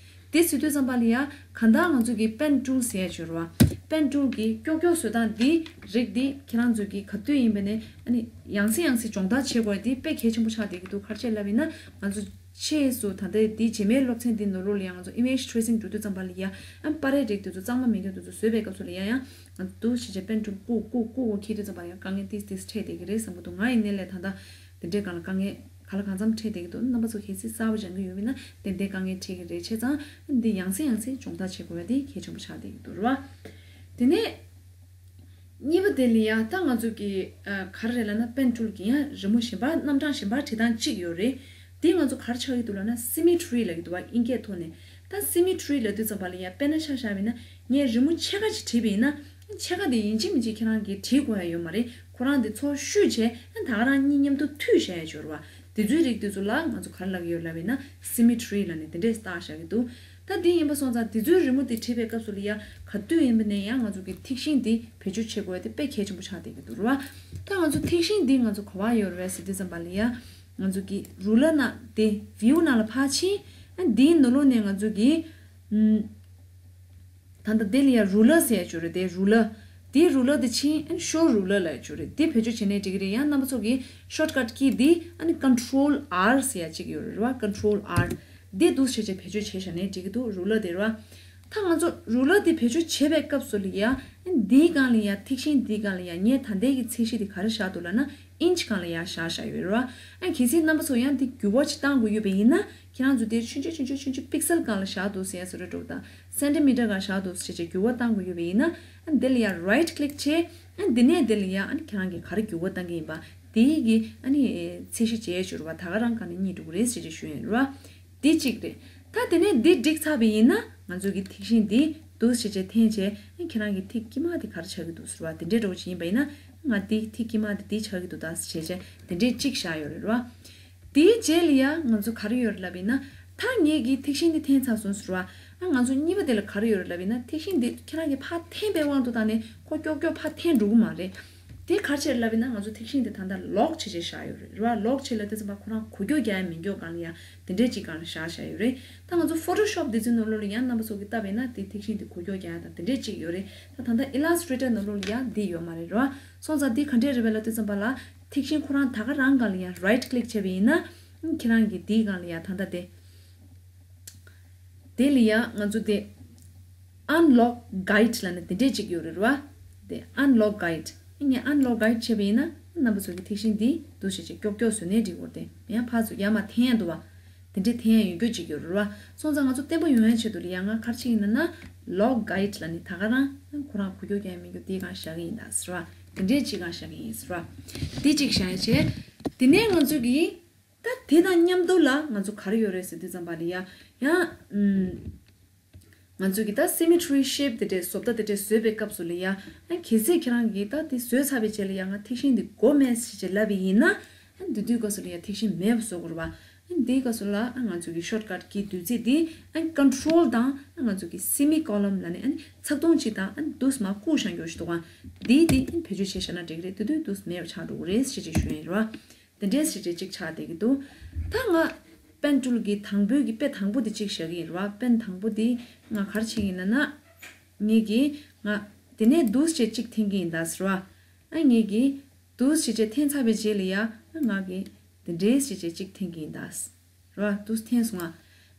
དེ་བཟོས་དུས་ཙམ་པ་ལ་ཡ། གང་ལྟར་ང་ཚོ་གི་པེན་ཀྲུལ་ཟེར་ཡ་ཅིག་ཡོད་རེད་བ། པེན་ཀྲུལ་གི་ཀྱོག་ཀྱོག་བཟོ་སྟངས་འདི་རིགས་འདི་ཁྱེད་རང་ཚོ་གི་ག་དུས་ཡིན་པ་ནས་ཨ་ནི་ཡང་སེ་ཡང་སེ་སྦྱོང་བརྡར་བྱེད་དགོས་ཡ་འདི་དཔེ་གལ་ཆེན་པོ་ཆགས་བསྡད་ཀྱི་འདུག་ག་རེ་བྱས་ལབ་ཡིན་ན། ང་ཚོ་ཕྱིས་སུ་ད་ལྟའི་འདི་རྗེས་མའི་སློབ་ཚན་འདི་ནང་ལོགས་ལ་ཡ་ང་ཚོ་ཨི་མེཇ་ཊེ་རེ་སིང་འགྲོ་དུས་ཙམ་པ་ལ་ཡ། ཨ་པར་རིས་རིགས་དེ་ཚོ་གཙང་མ་མེད་མཁན་དེ་ཚོ་བཟོས་པའི་སྐབས་སུ་ལ་ཡ། ཡང་ང་ཚོ་འདུག་སེ་བྱས་པེན་ཀྲུལ་བཀུག་བཀུག་བཀུག་བཀུག་འཁྱེར་དུས་ཙམ་པ་ལ་ཡ་དཀའ་ངལ་ཏིས་ཏིས་འཕྲད་བསྡད་ཀྱི་རེད་བསམ་གྱི་འདུག་ང་ཡི་སྣེ་ལས་ད་ལྟ་དེ་འདྲའི་སྒང་ལ་དཀའ་ངལ་ག་ལ་གང་འཚམ་འཕྲད་བསྡད་ཀྱི་འདུག་རྣམ་པ་ཚོ་གལ་སྲིད་གསར་པ་སྦྱང་གི་ཡོད་པ་ཡིན་ན་དེ་འདྲའི་དཀའ་ངལ་འཕྲད་ཀྱི་རེད། བྱས་ཙང་འདི་ཡང་སེ་ཡང་སེ་སྦྱོང་བརྡར་བྱེད་དགོས་པ་དེ་གལ་ཆེན་པོ་ཆགས་བསྡད་ཀྱི་འདུག་རེད་བ། དེ་ནས་གཉིས་པ་དེ་ལ་ཡ་ད་ང་ཚོ་གི་ཨ་ག་རེ་རེད་ལབ་ན། པེན་ཀྲུལ་གི་ཡང་རི་མོ་གཞན་པ་རྣམ་གྲངས་གཞན་པ་བྲིས་སྟངས་གཅིག་ཡོད་རེད། དེ་ང་ཚོ་ག་རེ་ཆགས་ཀྱི་འདུག་ལབ་ན། སི་མི་ཊི་རི་ལབ་ཀྱི་འདུག་བ། དབྱིན་སྐད་ཐོག་ནས། ད་སི་མི་ཊི་རི་ལབ་དུས་ཙམ་པ་ལ་ཡ་དཔེར་ན་ཆ་བཞག་པ་ཡིན་ན། ངས་རི་མོ་ཕྱེད་ཀ་ཅིག་བྲིས་པ་ཡིན་ན། ཕྱེད་ཀ་དེ་ཡིན་གཅིག་མིན་གཅིག་ཁྱེད་རང་གིས་བྲིས་དགོས་ཡ་ཡོད་མ་རེད། ཁོ་རང་དེ་ཚུར་བཤུས་བྱས་ད་ག་རང་གཉིས་མཉམ་དུ་མཐུད་བཞག་ཡ་ཅིག་ཡོད་རེད་བ། དེ་ཚོའི་རིགས་དེ་ཚོ་ལ་ང་ཚོ་ག་རེ་ལབ་ཀྱི་ཡོད་ལབ་ཡིན་ན། སི་མི་ཊི་རི་ལབ་ནས་དེ་འདྲས་བཏགས་བཞག་གི་འདུག་ད་དེ་ཡིན་པ་སོང་ཙང་དེ་ཚོའི་རི་མོ་དེ་བྲིས་པའི་སྐབས་སུ་ལ་ཡ་ག་དུས་ཡིན་པ་ནས་ཡང་ང་ཚོ་གི་ཐིག་ཤིང་དེ་བེད་སྤྱོད་བྱེད་དགོས་ཡ་དེ་དཔེ་གལ་ཆེན་པོ་ཆགས་བསྡད་ཀྱི་འདུག་རེད་བ། ད་ང་ཚོ་ཐིག་ཤིང་དེ་ང་ཚོ་ག་པར་ཡོད་རེད་ཟེར་དུས་ཙམ་པ་ལ་ཡ། ང་ཚོ་གི་རུ་ལར་ནང་དེ་བིའུ་ནང་ལ་ཕར་ཕྱིན། ཨ་འདིའི་ནང་ལོགས་ནས་ང་ཚོ་གི་ཨམ། ད་ལྟ་དེ་ལ་ཡ་རུ་ལར་ཟེར་ཡ་ཅིག་ཡོད་རེད། དེ་རུ་ལར། དེའི་རུ་ལར་དེ་ཕྱིན། ཨ་ཤོར་རུ་ལར་ལབ་ཡ་ཅིག་ཡོད་རེད། དེ་བེད་སྤྱོད་བྱས་ནའི་འགྲིག་གི་རེད། ཡང་རྣམ་པ་ཚོ་གི་ཤོཊ་ཀཊ་ཀི་དེ་ཨ་ནི་ཀོན་ཊོལ་ཨར་ཟེར་ཡ་ཅིག་ཡོད་རེད་བ། ཀོན་ཊོལ་ཨར། དེ་འདུག་སེ་བྱས་བེད་སྤྱོད་བྱས་བཞག་ནའི་འགྲིག་གི་འདུག་རུ་ལར་དེ་རེད་བ། ད་ང་ཚོ་རུ་ལར་དེ་བེད་སྤྱོད་བྱེད་པའི་སྐབས་སུ་ལ་ཡ། ཨ་འདིའི་སྒང་ལ་ཡ། ཐིག་ཤིང་འདིའི་སྒང་ལ་ཡ་ངས་ད་ལྟའི་གི་ཚད་གཞི་དེ་ག་རེ་བཞག་འདུག་ལབ་ན། ཨིན་ཆི་སྒང་ལ་ཡ་བཞག་བཞག་ཡོད་རེད་བ། ཨ་གལ་སྲིད་རྣམ་པ་ཚོ་ཡང་འདི་འགྱུར་བ་ཅིག་གཏང་དགོས་ཡོད་པ་ཡིན་ན། ཁྱེད་རང་ཚོ་དེ་ཆུང་ཆུང་ཆུང་ཆུང་ཆུང་ཆུང་པིག་སེལ་སྒང་ལ་བཞག་འདུག་ཟེར་ཡ་བཟོ་འདྲ་འདྲ་པོ་དང་། སེན་ཊི་མི་ཊར་སྒང་བཞག་འདུག་ཟེར་བྱས་འགྱུར་བ་གཏང་དགོས་ཡོད་པ་ཡིན་ན། ཨ་འདི་ལ་ཡ་རའིཊ་ཀི་ལིག་བྱས། ཨ་འདི་ནས་འདི་ལ་ཡ། ཨ་ཁྱེད་རང་གིས་ག་རེ་འགྱུར་བ་གཏང་གི་ཡིན་པ། དེའི་གི་ཨ་ནི་ཚད་གཞི་བྱས་ཡོད་རེད་བ། ད་ག་རང་སྒང་ནས་རྙེད་འགྲོ་གི་རེད་ཟེར་བྱས་ཞུ་ཡ་ཡིན་རེད་བ། དེ་གཅིག་རེད། ད་དེ་ནས་འདི་འགྲིག་ཚར་བ་ཡིན་ན། ང་ཚོ་གི་ཐིག་ཤིང་འདི་འདུག་སེ་བྱས་འཐེན་བྱས། ཨ་ཁྱེད་རང་གི་ཐིག་དཀྱིལ་མ་དེ་ག་རེ་ཆགས་ཀྱི་འདུག་ཟེར་བ། དེ་འདྲའི་འདྲ་པོ་ཅིག་ཡིན་པ་ཡིན་ན། ང་འདི་ཐིག་དཀྱིལ་མ་དེ་འདི་ཆགས་ཀྱི་འདུག་ད་ཟེར་བྱས་བྱས་དེ་འདྲའི་གཅིག་བཞག་ཡོད་རེད་རེད་བ། དེའི་རྗེས་ལ་ཡ་ང་ཚོ་ག་རེ་ཡོད་རེད་ལབ་ཡིན་ན། ད་ངེད་ཀྱིས་ཐིག་ཤིང་འདི་འཐེན་ཚར་སོང་ཟེར་བ། ཨ་ང་ཚོ་གཉིས་པ་དེ་ལ་ག་རེ་ཡོད་རེད་ལབ་ཡིན་ན། ཐིག་ཤིང་འདི་ཁྱེད་རང་གིས་ཕར་འཐེན་པའི་དབང་དུ་བཏང་ནས་ཁོ་ཀྱོག་ཀྱོག་ཕར་འཐེན་འགྲོ་གི་མ་རེད། དེ་ག་རེ་བྱས་རེད་ལབ་ཡིན་ན། ང་ཚོ་ཐིག་ཤིང་དེ་ད་ལྟ་ལོག་བྱས་བྱས་བཞག་ཡོད་རེད་རེད་བ། ལོག་བྱས་ལབ་དུས་ཙམ་པ་ཁོ་རང་འགུལ་སྐྱོད་རྒྱག་ཡ་མི་འགྱོ་སྒང་ལ་ཡ་དེ་འདྲའི་གཅིག་སྒང་ལ་བཞག་བཞག་ཡོད་རེད། ད་ང་ཚོ་ཕོ་ཊོ་ཤོབ་འདི་ཚོའི་ནང་ལོགས་ལ་ཡང་རྣམ་པ་ཚོ་གིས་བལྟས་པ་ཡིན་ན། དེ་ཐིག་ཤིང་དེ་འགུལ་སྐྱོད་རྒྱག་ཡ་དང་དེ་འདྲའི་གཅིག་ཡོད་རེད། ད་ད་ལྟ་ཨི་ལས་ཊི་རེ་ཊར་ནང་ལོགས་ལ་ཡ་འདི་ཡོད་མ་རེད་རེད་བ། སོང་ཙང་འདི་ག་འདྲས་རེད་པས་ལབ་དུས་ཙམ་པ་ལ། ཐིག་ཤིང་ཁོ་རང་ད་ག་རང་སྒང་ལ་ཡ་རའིཊ་ཀི་ལིག་བྱས་པ་ཡིན་ན། ཁྱེད་རང་གིས་འདིའི་སྒང་ལ་ཡ་ད་ལྟ་དེ། དེ་ལ་ཡ་ང་ཚོ་དེ་ཨན་ལོག་གའིཌ་ལབ་ནས་དེ་འདྲས་ཅིག་ཡོད་རེད་རེད་བ། དེ་ཨན་ལོག་གའིཌ། ངས་ཨན་ལོག་གའིཌ་བྱས་པ་ཡིན་ན། རྣམ་པ་ཚོ་གི་ཐིག་ཤིང་འདི་འདུག་བྱས་བྱས་ཀྱོག་ཀྱོག་བཟོས་ནའི་འགྲིག་གི་རེད་དེ། ཡང་ཕར་ཚུར་ཡར་མར་འཐེན་ཡ་འདུག་བ། དེ་འདྲས་འཐེན་ཡ་ཡོད་རྒྱུ་ཅིག་ཡོད་རེད་བ། སོང་ཙང་ང་ཚོ་བརྟན་པོ་ཡོང་ཡ་ཆེད་དུ་ལ་ཡ་ང་ག་རེ་བྱེད་ཀྱི་ཡིན་ན་ན། ལོག་གྷའིཌ་ལབ་ནི་ད་ག་རང་ཁོ་རང་གོ་རྒྱུ་རྐྱང་མི་རྒྱུ་དེ་གང་བཞག་གི་ཡིན་ད་ཟེར་བ། དེ་འདྲས་ཅིག་གང་བཞག་གི་ཡིན་ཟེར་བ། དེ་ཅིག་བཞག་ཡ་བྱས། དེ་ནས་ང་ཚོ་གི་ད་དེ་དང་མཉམ་དུ་ལ་ང་ཚོ་ག་རེ་ཡོད་རེད་ཟེར་དུས་ཙམ་པ་ལ་ཡ། ཡང་ཨུམ། ང་ཚོ་གི་ད་སི་མི་ཊི་རི་ཤེབ་དེ་འདྲས་བཟོ་ལྟ་དེ་འདྲས་བཟོས་པའི་སྐབས་སུ་ལ་ཡ། ཨ་གལ་སྲིད་ཁྱེད་རང་གིས་ད་དེ་བཟོས་ཚར་བའི་རྗེས་ལ་ཡ་ང་ཐིག་ཤིང་འདི་དགོས་མེད་ཟེར་བྱས་ལབ་པ་ཡིན་ན། ཨ་འདི་དུས་སྐབས་སུ་ལ་ཡ་ཐིག་ཤིང་མེད་པ་བཟོ་དགོས་རེད་བ། ཨ་འདིའི་སྐབས་སུ་ལ་ཨ་ང་ཚོ་གི་ཤོཊ་ཀཊ་གི་བདུད་རྩི་འདི་ཨ་ཀོན་ཊོལ་དང་ཨ་ང་ཚོ་གི་སེ་མི་ཀོ་ལོན་ལབ་ནས་ཨ་ནི་ཚེག་ཐུང་གཅིག་དང་ཨ་འདུག་སེ་མར་བཀུག་བཞག་རྒྱུ་ཞིག་འདུག་ག་འདི་འདི་ཨ་བེད་སྤྱོད་བྱས་བཞག་ན་འགྲིག་གི་རེད། དེ་དུས་འདུག་སེ་མེད་པ་ཆགས་འགྲོ་གི་རེད་ཟེར་བྱས་ཞུ་ཡ་ཡིན་རེད་བ། དེ་འདྲས་ཞེ་དྲག་ཅིག་ཆགས་བསྡད་ཀྱི་འདུག་ད་ང་པེན་ཊུལ་གྱི་དང་པོའི་གི་དཔེ་དང་པོ་དེ་གཅིག་བཞག་གི་ཡིན་རེད་བ། དཔེ་དང་པོ་དེ་ང་ག་རེ་བྱེད་ཀྱི་ཡིན་ལབ་ན། ངེད་ཀྱིས་ང་དེ་ནས་འདུག་སེ་བྱས་གཅིག་འཐེན་གྱི་ཡིན་ད་ཟེར་བ། ཨ་ངེད་ཀྱིས་འདུག་སེ་བྱས་འཐེན་ཚར་བའི་རྗེས་ལ་ཡ། ཨ་ང་གིས་དེ་འདྲས་བྱས་བྱས་གཅིག་འཐེན་གྱི་ཡིན་ད། རེད་བ། འདུག་སེ་འཐེན་སོང་ང་།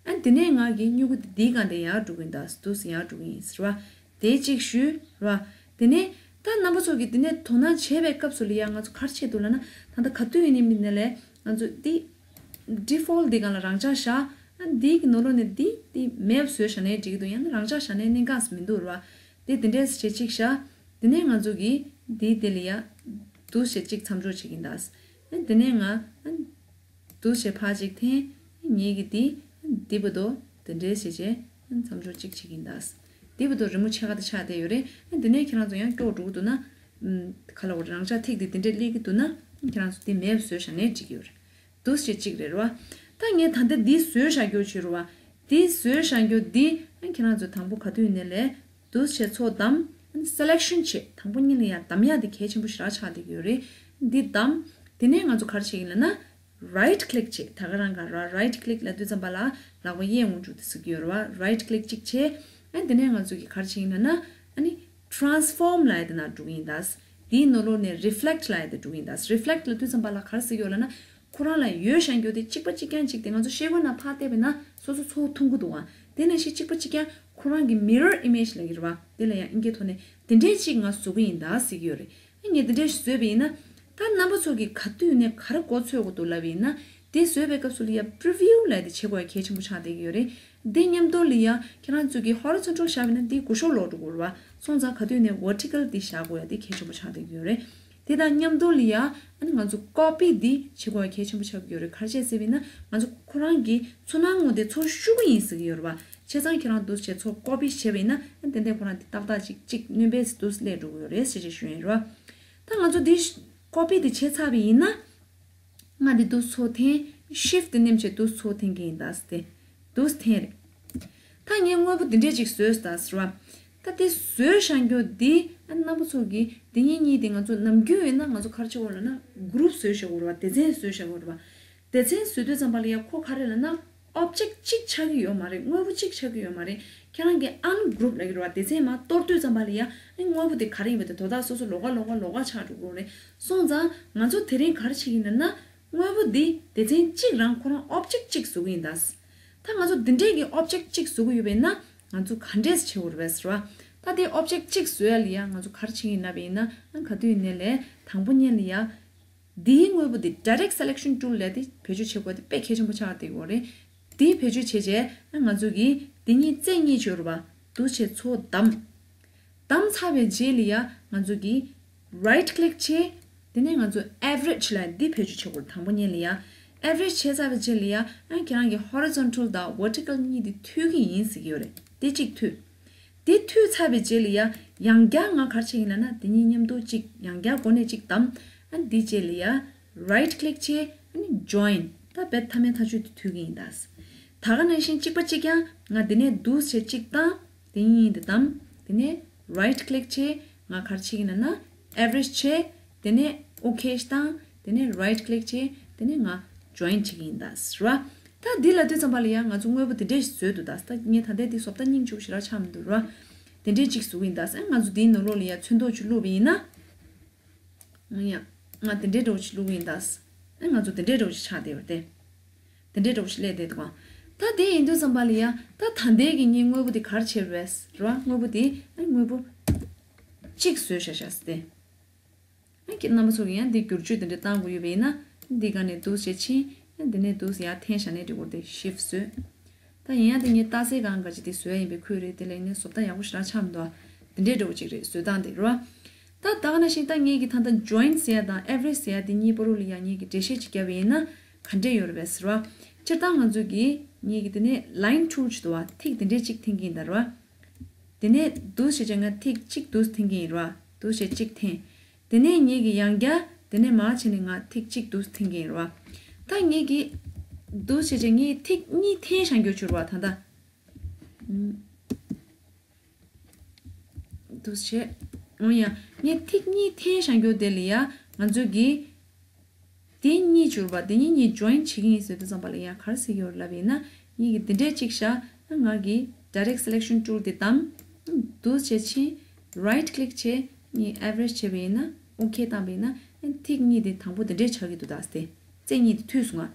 ཨ་དེ་ནས་ང་གིས་མྱུ་གུ་དེ་འདིའི་སྒང་དེ་ཡར་འགྲོ་གི་ཡིན་ད། འདུག་སེ་ཡར་འགྲོ་གི་ཡིན་ཟེར་བ། དེ་གཅིག་ཞུས་རེད་བ། དེ་ནས་ད་རྣམ་པ་ཚོ་གིས་དེ་ནས་དོ་སྣང་བྱས་པའི་སྐབས་སུ་ལ་ཡ་ང་ཚོ་ག་རེ་བྱེད་འདུག་ལབ་ན། ད་ལྟ་ག་དུས་ཡིན་ནའི་མིན་ནའི་ལས་ང་ཚོ་འདི་ཌི་ཕོལ་ཊི་འདི་སྒང་ལ་རང་འཇགས་བཞག་ཨ་འདི་གི་ནང་ལོགས་ནས་འདི་འདི་མེད་པ་བཟོས་བཞག་ནའི་འགྲིག་གི་འདུག་ཡང་ན་རང་འཇགས་བཞག་ནའི་གནད་འགག་མི་འདུག་རེད་བ། དེ་དེ་འདྲས་བྱས་གཅིག་བཞག་དེ་ནས་ང་ཚོ་གིས་འདི་དེ་ལ་ཡ་འདུག་སེ་བྱས་གཅིག་མཚམས་འཇོག་བྱེད་ཀྱི་ཡིན་ད། ཨ་དེ་ནས་ང་ཨ་འདུག་སེ་བྱས་ཕར་གཅིག་འཐེན། ངེད་ཀྱིས་འདི་འདི་བར་དུ་དེ་འདྲས་བྱས་བྱས་མཚམས་འཇོག་གཅིག་བྱེད་ཀྱི་ཡིན་ད། འདི་བར་དུ་རི་མོ་ཕྱེད་ཀ་དེ་ཆགས་བསྡད་ཡོད་རེད། ཨ་དེ་ནས་ཁྱེད་རང་ཚོ་ཡང་ཀྱོག་འགྲོ་གི་འདུག་ན། ཨམ། ག་ལབ་དགོས་རེད། རང་འཇགས་ཐིག་དེ་དེ་འདྲས་སླེབས་ཀྱི་འདུག་ན། ཁྱེད་རང་ཚོ་འདི་མེད་པ་བཟོས་བཞག་ནའི་འགྲིག་གི་ཡོད་རེད། འདུག་སེ་བྱས་གཅིག་རེད་རེད་བ། ད་ངས་ད་ལྟ་འདི་བཟོས་བཞག་རྒྱུ་བྱས་རེད་བ། འདི་བཟོས་བཞག་རྒྱུ་འདི་ཨ་ཁྱེད་རང་ཚོ་དང་པོ་ག་དུས་ཡིན་ནའི་ལས། འདུག་སེ་བྱས་ཚོ་བདམས། ཨ་ནི་སེ་ལེག་ཤན་བྱེད། དང་པོ་ཉིད་ལ་ཡ་བདམས་ཡག་དེ་གལ་ཆེན་པོ་ཞེ་དྲག་ཆགས་བསྡད་ཀྱི་ཡོད་རེད། འདི་བདམས། དེ་ནས་ང་ཚོ་ག་རེ་བྱེད་ཀྱི་ཡིན་ལབ་ན། རའིཊ་ཀླིག་བྱེད། ད་ག་རང་ག་ར་རའིཊ་ཀླིག་ལབ་དུས་ཙམ་པ་ལ་ལག་པ་གཡས་འོང་འཇུག་དེ་ཟེར་གྱི་ཡོད་རེད་བ། རའིཊ་ཀླིག་གཅིག་བྱེད། ཨ་དེ་ནས་ང་ཚོ་གིས་ག་རེ་བྱེད་ཀྱི་ཡིན་ལབ་ན། ཨ་ནི་ཊི་རན་སི་ཕོམ་ལབ་ཡ་དེ་ནང་འགྲོ་གི་ཡིན་ད། དེའི་ནང་ལོགས་ནས་རི་ཕི་ལེག་ཊི་ལབ་ཡ་དེ་འགྲོ་གི་ཡིན་ད། རི་ཕི་ལེག་ཊི་ལབ་དུས་ཙམ་པ་ལ་ག་རེ་ཟེར་གྱི་ཡོད་ལབ་ན། ཁོ་རང་ལ་ཡོད་བཞག་རྒྱུ་དེ་གཅིག་པ་གཅིག་རྐྱང་གཅིག་དེ་ང་ཚོ་ཤེལ་སྒོའི་ནང་ཕར་བལྟས་པ་ཡིན་ན་སོ་སོ་ཚོར་ཐུབ་ཀྱི་འདུག་ག་དེ་ནང་བཞིན་གཅིག་པ་གཅིག་རྐྱང་ཁོ་རང་གི་མི་རར་ཨི་མེཇ་ལབ་ཀྱི་རེད་བ། དེ་ལ་ཡང་ཨིན་སྐད་ཐོག་ནས་དེ་འདྲས་ཅིག་ང་བཟོ་གི་ཡིན་ད་ཟེར་གྱི་ཡོད་རེད། ཨ་ངས་དེ་འདྲས་ཞིག་བཟོས་པ་ཡིན་ན། ད་རྣམ་པ་ཚོ་གིས་ག་དུས་ནས་ག་རེ་མགོ་ཚོད་དགོས་འདུག་ལབ་པ་ཡིན་ན། དེ་བཟོས་པའི་སྐབས་སུ་ལ་ཡ་པི་རི་བིའུ་ལབ་ཡ་དེ་བྱེད་དགོས་ཡ་གལ་ཆེན་པོ་ཆགས་བསྡད་ཀྱི་ཡོད་རེད། དེ་མཉམ་དུ་ལ་ཡ་ཁྱེད་རང་ཚོ་གིས་ཧོ་རི་ཛོན་ཊལ་བཞག་པ་ཡིན་ན་དེ་སྒུལ་ཤུགས་ལོག་འགྲོ་གི་རེད་བ། སོང་ཙང་ག་དུས་ནས་ཝར་ཊི་ཀལ་དེ་བཞག་དགོས་ཡ་དེ་གལ་ཆེན་པོ་ཆགས་བསྡད་ཀྱི་ཡོད་རེད། དེ་དང་མཉམ་དུ་ལ་ཡ་ཨ་ནི་ང་ཚོ་ཀོ་པི་འདི་བྱེད་དགོས་ཡ་གལ་ཆེན་པོ་ཆགས་ཀྱི་ཡོད་རེད། ག་རེ་བྱས་ཟེར་བ་ཡིན་ན་ང་ཚོ་ཁོ་རང་གི་ཚོར་སྣང་ངོ་དེ་ཚོར་ཤུགས་ཡིན་ཟེར་གྱི་ཡོད་རེད་བ། བྱས་ཙང་ཁྱེད་རང་འདུག་སེ་བྱས་ཚོར་ཀོ་པི་བྱས་པ་ཡིན་ན་ཨ་ཏན་ཏན་ཁོ་རང་དེ་ཏག་ཏག་ཅིག་ཅིག་སྣོན་པས་འདུག་སེ་སླེབས་འགྲོ་གི་ཡོད་རེད་ཟེར་བྱས་ཞུ་ཡིན་རེད་བ། ད་ང་ཚོ་འདི་ཀོ་པི་དེ་བྱས་ཚར་བ་ཡིན་ན། ང་འདི་འདུག་སེ་ཚོར་འཐེན། ཤིཕ་ཊི་ནེམ་བྱས་འདུག་སེ་ཚོར་འཐེན་གྱི་ཡིན་ད་ཟེར་ཏེ། འདུག་སེ་འཐེན་རེད། ད་ངས་དངོས་པོ་འདི་འདྲས་ཅིག་བཟོས་ད་ཟེར་བ། ད་དེ་བཟོས་བཞག་རྒྱུ་འདི་ཨ་རྣམ་པ་ཚོ་གིས་འདི་གཉིས་གཉིས་དེ་ང་ཚོ་ནམ་རྒྱུན་ཡིན་ན་ང་ཚོ་ག་རེ་བྱེད་དགོས་ལབ་ན་གུ་རུབ་བཟོས་བཞག་དགོས་རེད་བ། སྡེ་ཚན་བཟོས་བཞག་དགོས་རེད་བ། སྡེ་ཚན་བཟོས་དུས་ཙམ་པ་ལ་ཡ་ཁོ་ག་རེ་ལབ་ན་ཨོབ་ཇེག་གཅིག་ཆགས་ཀྱི་ཡོད་མ་རེད། དངོས་པོ་གཅིག་ཆགས་ཀྱི་ཡོད་མ་རེད། ཁྱེད་རང་གིས་ཨན་གུ་རུབ་ལབ་ཀྱི་རེད་བ། སྡེ་ཚན་མར་གཏོར་དུས་ཙམ་པ་ལ་ཡ་ཨ་དངོས་པོ་དེ་ག་རེ་ཡིན་པ་དེ་དོ་བདག་སོ་སོ་ལོགས་ཀ་ལོགས་ཀ་ལོགས་ཀ་ཆགས་འགྲོ་གི་རེད། སོང་ཙང་ང་ཚོ་དེ་རིང་ག་རེ་བྱེད་ཀྱི་ཡིན་ལབ་ན། དངོས་པོ་འདི་སྡེ་ཚན་གཅིག་རང་ཁོ་རང་ཨོབ་ཇེག་གཅིག་བཟོ་གི་ཡིན་ད། ད་ང་ཚོ་འདི་འདྲས་ཀྱི་ཨོབ་ཇེག་གཅིག་བཟོ་གི་ཡོད་པས་ན་ང་ཚོ་ག་འདྲས་བྱེད་དགོས་རེད་པས་ཟེར་བ། ད་དེ་ཨོབ་ཇེག་གཅིག་བཟོ་ཡ་ལ་ཡ་ང་ཚོ་ག་རེ་བྱེད་ཀྱི་ཡིན་ལབ་པ་ཡིན་ན། ཨ་ག་དུས་ཡིན་ནའི་ལས་དང་པོ་ཉིད་ལ་ཡ། འདིའི་དངོས་པོ་འདི་ཌའི་རེག་སེ་ལེག་ཤན་ཊུལ་ལབ་དེ་བེད་སྤྱོད་བྱེད་དགོས་དེ་དཔེ་གལ་ཆེན་པོ་ཆགས་བསྡད་ཡོད་རེད། དེ་བེད་སྤྱོད་བྱས་རྗེས་ཨ་ང་ཚོ་གིས་འདི་གཉིས་རྩེ་གཉིས་བྱོས་རེད་པ། འདུག་སེ་བྱས་ཚོར་བདམས། བདམས་ཚར་བའི་རྗེས་ལ་ཡ་ང་ཚོ་གིས་རའིཊ་ཀླིག་བྱས། དེ་ནས་ང་ཚོ་ཨེ་བི་རེཇ་ལབ་འདི་བེད་སྤྱོད་བྱེད་དགོས། དང་པོ་ཉིད་ལ་ཡ་ཨེ་བི་རེཇ་བྱས་ཚར་བའི་རྗེས་ལ་ཡ་ཨ་ཁྱེད་རང་གི་ཧོ་རི་ཛོན་ཊལ་དང་ཝར་ཊི་ཀལ་གཉིས་དེ་མཐུད་ཀྱི་ཡིན་ཟེར་གྱི་ཡོད་རེད། དེ་གཅིག་མཐུད། དེ་མཐུད་ཚར་བའི་རྗེས་ལ་ཡ་ཡང་བསྐྱར་ང་ག་རེ་བྱེད་ཀྱི་ཡིན་ལབ་ན་དེ་གཉིས་མཉམ་དུ་གཅིག་ཡང་བསྐྱར་འགོ་ནས་གཅིག་བདམས། ཨ་འདི་རྗེས་ལ་ཡ་རའིཊ་ཀླིག་བྱས། ཨ་ནི་ཇོ་ཡིན། ད་དཔེ་མཐའ་མའི་མཐའ་མཇུག་དེ་མཐུད་ཀྱི་ཡིན་ད། ད་ག་ནང་བཞིན་གཅིག་པ་གཅིག་རྐྱང་ང་འདི་ནས་འདུག་སེ་བྱས་གཅིག་བཏང་། དེ་གཉིས་དེ་བདམས། དེ་ནས་རའིཊ་ཀླིག་བྱས། ང་ག་རེ་བྱེད་ཀྱི་ཡིན་ལབ་ན་ཨེ་བི་རེཇ་བྱས། དེ་ནས་ཨོ་ཁེ་བཏང་། དེ་ནས་རའིཊ་ཀླིག་བྱས། དེ་ནས་ང་ཇོ་ཡིན་བྱེད་ཀྱི་ཡིན་ད་ཟེར་བ། ད་འདི་ལབ་དུས་ཙམ་པ་ལ་ཡང་ང་ཚོ་དངོས་པོ་དེ་འདྲས་ཞིག་བཟོས་འདུག་ད་ད་ངས་ད་ལྟའི་འདི་བཟོ་ལྟ་སྙིང་རྗེ་པོ་ཞེ་དྲག་ཆགས་མི་འདུག་ར། དེ་འདྲས་ཅིག་བཟོ་གི་ཡིན་ད་ཟེར། ང་ཚོ་འདིའི་ནང་ལོགས་ལ་ཡ་ཚོན་མདོག་ཅིག་བླུགས་པ་ཡིན་ན། ང་ཡ། ང་དེ་འདྲའི་འདྲ་བོ་ཞིག་བླུགས་ཡིན་ད། ཨེ་ང་ཚོ་དེ་འདྲའི་འདྲ་བོ་ཞིག་ཆགས་བསྡད་ཡོད་རེད་དེ། དེ་འདྲའི་འདྲ་བོ་ཞིག་སླེབས་བསྡད་འདུག་ག་ད་དེ་ཡིན་དུས་ཙམ་པ་ལ་ཡ། ད་ད་ལྟའི་གི་ངའི་དངོས་པོ་དེ་ག་རེ་བྱས་པ་རེད་ཟེར་བ། དངོས་པོ་དེ་ཨེ་དངོས་པོ་གཅིག་བཟོས་བཞག་བཞག་ཟེར་ཏེ། ཨེ་ ཁྱེད་རྣམ་པ་ཚོ་གིས་ཡང་འདི་བསྒྱུར་བཅོས་དེ་འདྲ་བཏང་དགོས་ཡོད་པ་ཡིན་ན། འདི་སྒང་ནས་འདུག་སེ་ཕྱིན། འདི་ནས་འདུག་སེ་ཡར་འཐེན་བཞག་ནས་འགྲིག་གི་རེད་དེ། ཤིབ་བཟོས། ད་ཡིན་ཡང་དེ་ངས་རྟགས་གསལ་སྒང་ག་ཅིག་དེ་བཟོས་ཡ་ཡིན་པའི་ཁུལ་རེད། དེ་ལས་ངས་བཟོ་ལྟ་ཡག་པོ་ཞེ་དྲག་ཆགས་མི་འདུག་ཨ། དེ་འདྲའི་འདྲ་བོ་ཅིག་རེད། བཟོ་སྟངས་དེ་རེད་བ། ད་ད་ག་ནང་བཞིན་ད་ངས་ཀྱི་ད་ལྟ་ཇོ་ཡིན་ཟེར་ཡ་དང་ཨེ་ཝ་རེཇ་ཟེར་ཡ་དེ་གཉིས་བར་ལ་ཡ་ངས་ཀྱི་འགྲེལ་བཤད་ཅིག་བརྒྱབ་པ་ཡིན་ན་ག་འདྲས་ཡོད་རེད་པས་ཟེར་བ། སྤྱིར་བཏང་ང་ཚོས་ཀྱི་ངས་ཀྱི་དེ་ནས་ལའིན་ཊུལ་ཅིག་འདུག་བ། ཐིག་དེ་འདྲས་ཅིག་འཐེན་གྱི་ཡིན་ད་རེད་བ། དེ་ནས་འདུག་སེ་བྱས་ང་ཐིག་གཅིག་འདུག་སེ་འཐེན་གྱི་ཡིན་རེད་བ། འདུག་སེ་གཅིག་འཐེན། དེ་ནས་ངེད་ཀྱི་ཡང་བསྐྱར་དེ་ནས་མར་ཕྱིན་ནས་ང་ཐིག་གཅིག་འདུག་སེ་འཐེན་གྱི་ཡིན་རེད་བ། ད་ངེད་ཀྱི་འདུག་སེ་བྱས་ངས་ཐིག་གཉིས་འཐེན་བཞག་རྒྱུ་བྱུང་རེད་བ་ད་ལྟ། ཨུམ། འདུག་སེ་བྱས། འོ་ཡ། ངས་ཐིག་གཉིས་འཐེན་བཞག་རྒྱུ་དེ་ལ་ཡ་ང་ཚོས་ཀྱི། དེ་གཉིས་བྱུར་བ་དེ་གཉིས་གཉིས་ཇོ་ཡིན་བྱེད་ཀྱི་ཡིན་ཟེར་དུས་ཙམ་པ་ལ་ཡང་ག་རེ་ཟེར་གྱི་ཡོད་རེད་ལབ་པ་ཡིན་ན། ངེད་ཀྱི་འདི་འདྲས་གཅིག་བཞག་ང་གི་Direct Selection Tool དེ་བདམས། འདུག་སེ་བྱས་ཕྱིན། Right click བྱས། ངས་Average བྱས་པ་ཡིན་ན། OK བཏང་པ་ཡིན་ན། ཐིག་གཉིས་དེ་དང་པོ་འདི་འདྲས་ཆགས་ཀྱི་འདུག་ད་སྟེ། རྩེ་གཉིས་དེ་མཐུད་སོང་ང་།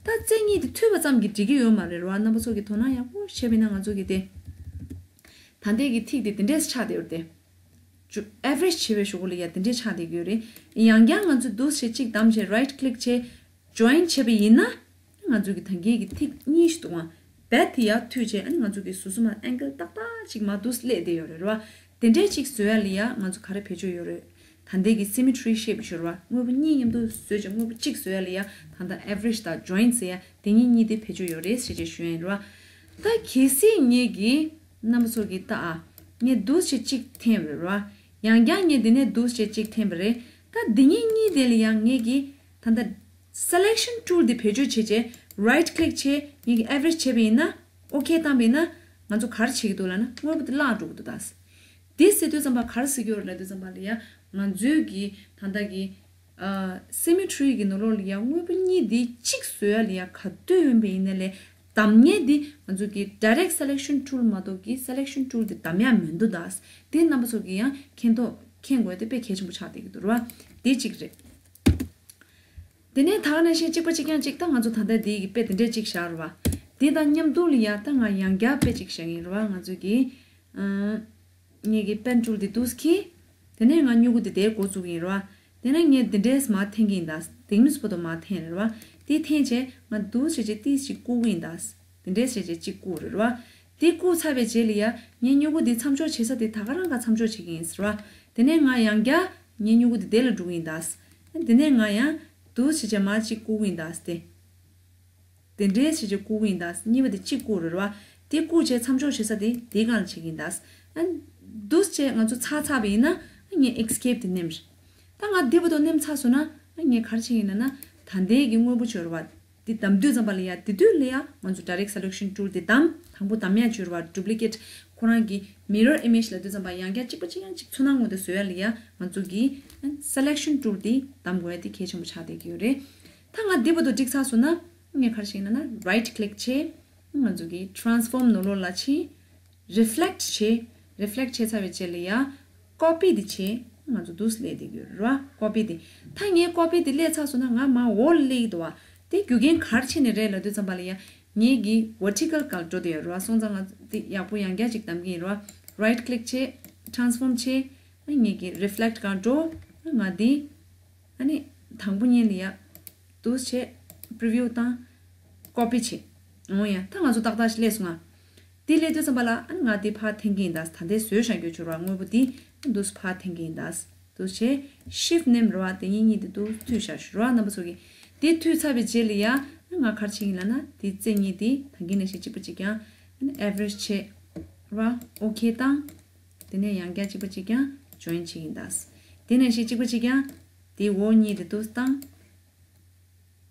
ད་རྩེ་གཉིས་དེ་མཐུད་པ་ཙམ་གྱིས་འགྲིག་གི་ཡོད་མ་རེད་རེད་བ། རྣམ་པ་ཚོ་གིས་དོ་སྣང་ཡག་པོ་བྱས་པ་ཡིན་ན་ང་ཚོ་གི་དེ། ད་ལྟའི་གི་ཐིག་དེ་འདི་འདྲས་ཆགས་བསྡད་ཡོད་རེད་དེ། ཇོ་Average བྱེད་པའི་གཞུག་གུ་ལ་ཡ་དེ་འདྲས་ཆགས་བསྡད་ཀྱི་ཡོད་རེད། ཡང་བསྐྱར་ང་ཚོས་འདུག་སེ་གཅིག་བདམས་བྱས་Right click བྱས་Join བྱས་པ་ཡིན་ན། ང་ཚོ་གི་ད་གིན་གི་ཐིག་གཉིས་ཤིག་འདུག་ཨང་། རྦད་དེ་ཡར་མཐུད་བྱས་ཨ་ནི་ང་ཚོ་གི་ཟུར་ཟུར་མར་angle ཏག་ཏག་ཅིག་མར་འདུག་སེ་སླེབས་བསྡད་ཡོད་རེད་རེད་བ། དེ་འདྲས་ཅིག་བཟོ་ཡ་ལ་ཡ་ང་ཚོ་ག་རེ་བེད་སྤྱོད་ཡོད་རེད། ད་ལྟའི་གི་Symmetry ཞེས་པ་ཞིག་ཡོད་རེད་བ། དངོས་པོ་གཉིས་མཉམ་དུ་བཟོས་བྱས་དངོས་པོ་གཅིག་བཟོ་ཡ་ལ་ཡ་ད་ལྟ་Average དང་Join ཟེར་ཡ་དེ་གཉིས་གཉིས་དེ་བེད་སྤྱོད་ཡོད་རེད་ཟེར་བྱས་ཞུ་ཡ་ཡིན་རེད་བ། ད་གལ་སྲིད་ངེད་ཀྱི་རྣམ་པ་ཚོ་གིས་ལྟ་ཨ། ངས་འདུག་སེ་གཅིག་འཐེན་པ་རེད་ར། ཡང་བསྐྱར་ངས་འདི་ནས་འདུག་སེ་གཅིག་འཐེན་པ་རེད། ད་འདི་གཉིས་གཉིས་དེ་ལ་ཡང་ངེད་ཀྱིས་ད་ལྟ་Selection Tool དེ་བེད་སྤྱོད་བྱས་བྱས་Right click བྱས་ངེད་ཀྱིས་Average བྱས་པ་ཡིན་ན། OK བཏང་པ་ཡིན་ན། ང་ཚོ་ག་རེ་བྱེད་ཀྱི་འདུག་ལབ་ན་དངོས་པོ་དེ་བརླག་འགྲོ་གི་འདུག་ད། འདི་ཟེར་དུས་ཙམ་པ་ག་རེ་ཟེར་གྱི་ཡོད་རེད་ལབ་དུས་ཙམ་པ་ལ་ཡ་ང་ཚོའི་གི་ད་ལྟ་གི་ཨ། Symmetry གི་ནང་ལོགས་ལ་ཡ་དངོས་པོ་གཉིས་འདི་གཅིག་བཟོ་ཡ་ལ་ཡ་ག་དུས་ཡིན་པ་ཡིན་ན་ལས་བདམས་མཁན་འདི་ང་ཚོ་གི་Direct Selection Tool མ་གཏོགས་ཀྱི་Selection Tool འདི་བདམས་ཡ་མི་འདུག་ད། འདི་རྣམ་པ་ཚོ་གི་ཡང་མཁྱེན་རྟོགས་མཁྱེན་དགོས་དེ་དཔེ་གལ་ཆེན་པོ་ཆགས་བསྡད་ཀྱི་འདུག་ར། འདི་གཅིག་རེད། དེ་ནས་ད་ག་ནང་བཞིན་གཅིག་པ་གཅིག་རྐྱང་གཅིག་ད་ང་ཚོ་ད་ལྟ་འདི་གི་དཔེ་དེ་འདྲས་གཅིག་བཞག་ར་བ། འདི་དང་མཉམ་དུ་ལ་ཡ་ད་ང་ཡང་བསྐྱར་དཔེ་གཅིག་བཞག་ཡིན་ར་བ། ང་ཚོ་གི་ཨ། ངེད་ཀྱི་Pen Tool འདི་འདུག་སེ་འཁྱེར། དེ་ནས་ང་སྨྱུ་གུ་འདི་དེའི་འགོ་བཙུགས་ཡིན་ར་བ། དེ་ནས་ངས་འདི་འདྲས་མར་འཐེན་གྱི་ཡིན་ད། དེང་མི་སྤོ་ཏོ་མར་འཐེན་རེད་བ། དེ་འཐེན་བྱས་ང་འདུག་སེ་བྱས་ཏིས་ཅིག་བཀུག་གི་ཡིན་ད། འདི་འདྲས་བྱས་བྱས་གཅིག་བཀུག་རེད་བ། དེ་བཀུག་ཚར་བའི་རྗེས་ལ་ཡ་ངས་སྨྱུ་གུ་འདི་མཚམས་འཇོག་བྱེད་ས་དེ་ད་ག་རང་ག་མཚམས་འཇོག་བྱེད་ཀྱི་ཡིན་ཟེར་བ། དེ་ནས་ང་ཡང་བསྐྱར་ངའི་སྨྱུ་གུ་འདི་དེ་ལ་འགྲོ་གི་ཡིན་ད། དེ་ནས་ང་ཡང་འདུག་སེ་བྱས་མར་གཅིག་བཀུག་གི་ཡིན་ད་སྟེ། དེ་འདྲའི་བྱས་བྱས་བཀུག་གི་ཡིན་ད། གཉིས་པ་དེ་གཅིག་བཀུག་རེད་བ། དེ་བཀུག་བྱས་མཚམས་འཇོག་བྱེད་ས་དེ་དེའི་སྒང་ལ་བྱེད་ཀྱི་ཡིན་ད། ཨ། འདུག་སེ་བྱས་ང་ཚོ་ཚར་ཚར་བ་ཡིན་ན་ཨ་ངས་Escape དེ་མནན་པ་རེད། ད་ང་འདི་བར་དུ་མནན་ཚར་སོང་ན་ཨ་ངས་ག་རེ་བྱེད་ཀྱི་ཡིན་ན་ན། ད་ལྟའི་གི་དངོས་པོ་བྱོས་རེད་བ། འདི་བདམས་དུས་ཙམ་པ་ལ་ཡ་དེ་དུས་ལ་ཡ་ང་ཚོ་Direct Selection Tool དེ་བདམས། དང་པོ་བདམས་ཡ་བྱོས་རེད་བ། Duplicate ཁོ་རང་གི་Mirror Image ལབ་དུས་ཙམ་པ་ཡང་བསྐྱར་གཅིག་པ་གཅིག་རྐྱང་གཅིག་ཚུར་སྣང་ངོ་དེ་བཟོ་ཡ་ལ་ཡ་ང་ཚོ་གི་Selection Tool དེ་བདམས་དགོས་ཡ་དེ་གལ་ཆེན་པོ་ཆགས་བསྡད་ཀྱི་ཡོད་རེད། ད་ང་འདི་བར་དུ་འགྲིག་ཚར་སོང་ན། ངས་ག་རེ་བྱེད་ན་ན་Right click བྱས། ང་ཚོ་གི་Transform ནང་ལོགས་ལ་ཕྱིན། Reflect བྱས། Reflect བྱས་ཚར་བའི་རྗེས་ལ་ཡ། Copy དེ་བྱས། ང་ཚོ་འདུག་སེ་སླེབས་བསྡད་ཀྱི་ཡོད་རེད་བ། Copy དེ། ད་ངས་Copy དེ་སླེབས་ཚར་སོང་ན་ང་མར་འོག་ལ་སླེབས་ཀྱི་འདུག་བ། དེ་རྒྱུ་རྐྱེན་ག་རེ་བྱས་ནས་རེད་ལབ་དུས་ཙམ་པ་ལ་ཡ། ངེད་ཀྱི་Vertical སྒང་འགྲོ་བསྡད་ཡོད་རེད་བ། སོང་ཙང་ང་དེ་ཡག་པོ་ཡང་བསྐྱར་ཅིག་བདམས་ཀྱི་ཡིན་རེད་བ། Right click བྱས། Transform བྱས། ངེད་ཀྱི་Reflect སྒང་འགྲོ། ང་དེ། ཨ་ནི། དང་པོ་ཉིད་ལ་ཡ། འདུག་སེ་བྱས། Preview བཏང་། Copy བྱས། འོ་ཡ། ད་ང་ཚོ་ཏག་ཏག་ཞིག་སླེབས་སོང་ང་། དེ་སླེབས་དུས་ཙམ་པ་ལ་ཨ་ནི་ང་དེ་ཕར་འཐེན་གྱི་ཡིན་ད། ད་ལྟའི་བཟོས་བཞག་རྒྱུ་བྱོས་ར། དངོས་པོ་དེ་འདུག་སེ་ཕར་འཐེན་གྱི་ཡིན་ད། འདུག་སེ་བྱས། Shift མནན་ར་བ། དེ་གཉིས་གཉིས་དེ་འདུག་སེ་མཐུད་བཞག་ཞུ་ར། རྣམ་པ་ཚོ་གིས། དེ་མཐུད་ཚར་བའི་རྗེས་ལ་ཡ། ང་ག་རེ་བྱེད་ཀྱི་ཡིན་ལབ་ན། དེ་རྩེ་གཉིས་དེ་ད་གིན་ནང་བཞིན་གཅིག་པ་གཅིག་རྐྱང་། ཨ་ནི་Average བྱས་ར། OK བཏང་། དེ་ནས་ཡང་བསྐྱར་གཅིག་པ་གཅིག་རྐྱང་Join བྱེད་ཀྱི་ཡིན་ད། དེ་ནང་བཞིན་གཅིག་པ་གཅིག་རྐྱང་། དེ་འོག་གཉིས་དེ་འདུག་སེ་བཏང་།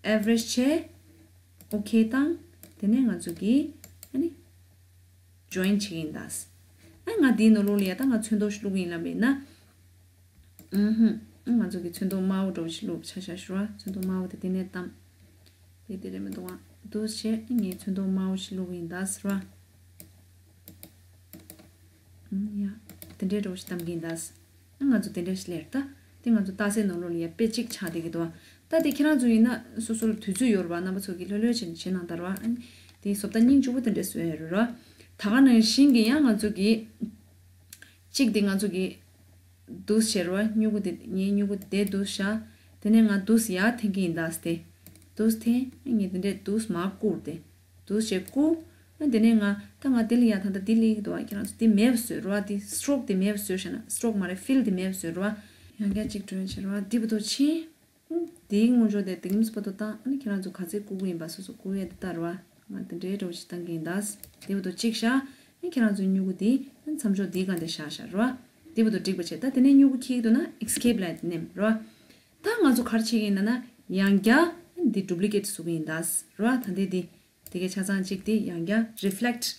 Average བྱས། OK བཏང་། དེ་ནས་ང་ཚོ་གིས་ཨ་ནི་Join བྱེད་ཀྱི་ཡིན་ད། ཨ་ང་དེའི་ནང་ལོགས་ལ་ཡ་ད་ང་ཚོན་མདོག་ཞིག་བླུག་གི་ཡིན་ལབ་པ་ཡིན་ན། ཨུ་ཧུམ། ང་ཚོ་གི་ཚོན་མདོག་དམར་པོ་འདྲ་བོ་ཞིག་བླུག་ཆ་བཞག་ཞུ་ར། ཚོན་མདོག་དམར་པོ་དེ་དེ་ནས་བདམས། དེ་དེ་རེད་མི་འདུག་ཨ། འདུག་སེ་བྱས་ངས་ཚོན་མདོག་དམར་པོ་ཞིག་བླུག་གི་ཡིན་ད་ཟེར་བ། ཨུམ་ཡ། དེ་འདྲའི་འདྲ་བོ་ཞིག་བདམས་ཀྱི་ཡིན་ད། ང་ཚོ་དེ་འདྲ་ཞིག་སླེབས་ད། དེ་ང་ཚོ་རྟགས་གསལ་ནང་ལོགས་ལ་ཡ་དཔེ་གཅིག་ཆགས་བསྡད་ཀྱི་འདུག་ཨ། ད་དེ་ཁྱེད་རང་ཚོ་ཡིན་ན་སོ་སོ་ལ་དུས་ཚོད་ཡོད་རེད་བ། རྣམ་པ་ཚོ་གིས་ལྷོད་ལྷོད་བྱས་ནས་བྱེད་གནང་ད་རེད་བ། དེ་བཟོ་ལྟ་སྙིང་རྗེ་པོ་དེ་འདྲ་བཟོས་ཡོད་རེད་བ། ད་ག་ནང་བཞིན་གྱི་ཡང་ང་ཚོ་གིས་གཅིག་དེ་ང་ཚོ་གིས། འདུག་ཟེར་བ། སྨྱུ་གུ་དེ། ངའི་སྨྱུ་གུ་དེ་འདུག་བཞག་དེ་ནས་ང་འདུག་ཡར་འཐེན་གྱི་ཡིན་ད་སྟེ། འདུག་འཐེན། ངས་དེ་འདྲས་འདུག་མར་བསྐུར་ཏེ། འདུག་བྱས་བསྐུར། དེ་ནས་ང་ད་ང་དེ་ལ་ཡ་ད་ལྟ་དེ་ལེགས་འདུག་བ། ཁྱེད་རང་ཚོ་དེ་མེད་པ་བཟོས་རོ་བ། དེ་སི་ཊོག་དེ་མེད་པ་བཟོས་བཞག་ན། སི་ཊོག་མ་རེད། ཕིལ་དེ་མེད་པ་བཟོས་རོ་བ། ཡང་བསྐྱར་གཅིག་སྒྲོན་བྱས་རོ་བ། དེ་བུ་དོ་ཕྱིན། དེའི་སྔོན་འཇོག་དེ་དེ་མིན་སྤོ་ཏོ་བཏང་། ཨ་ནི་ཁྱེད་རང་ཚོ་ག་ཚད་བསྐུར་གི་ཡིན་པ་སོ་སོ་བསྐུར་ཡས་དེ་ལྟ་རོ་བ། ང་དེ་འདྲའི་འདྲ་བོ་ཞིག་བཏང་གི་ཡིན་ད། དེ་བུ་དོ་གཅིག་བཞག་ཨ་ནི་ཁྱེད་རང་ཚོའི་སྨྱུ་གུ་དེ་ཨ་ནི་མཚམས་འཇོག་དེའི་སྒང་དེ་བཞག་བཞག་རོ་བ། དེ་བུ་དོ་འགྲིག་པ་བྱས། ད་དེ་ནས་སྨྱུ་གུ་འཁྱེར་གྱི་འདུག་ན་ཨེ་སི་ཀེབ་ལ་ནེམ་རོ་བ། ད་ང་ཚོ་ག་རེ་བྱེད་ཀྱི་ཡིན་ན་ན། ཡང་བསྐྱར་འདི་ཌུབ་ལི་ཀེཊ་བཟོ་གི་ཡིན་ད་རོ་བ། ད་འདི་འདི་དེ་གའི་ཆ་ཚང་གཅིག་དེ་ཡང་བསྐྱར་རི་ཕི་ལེག་ཊི་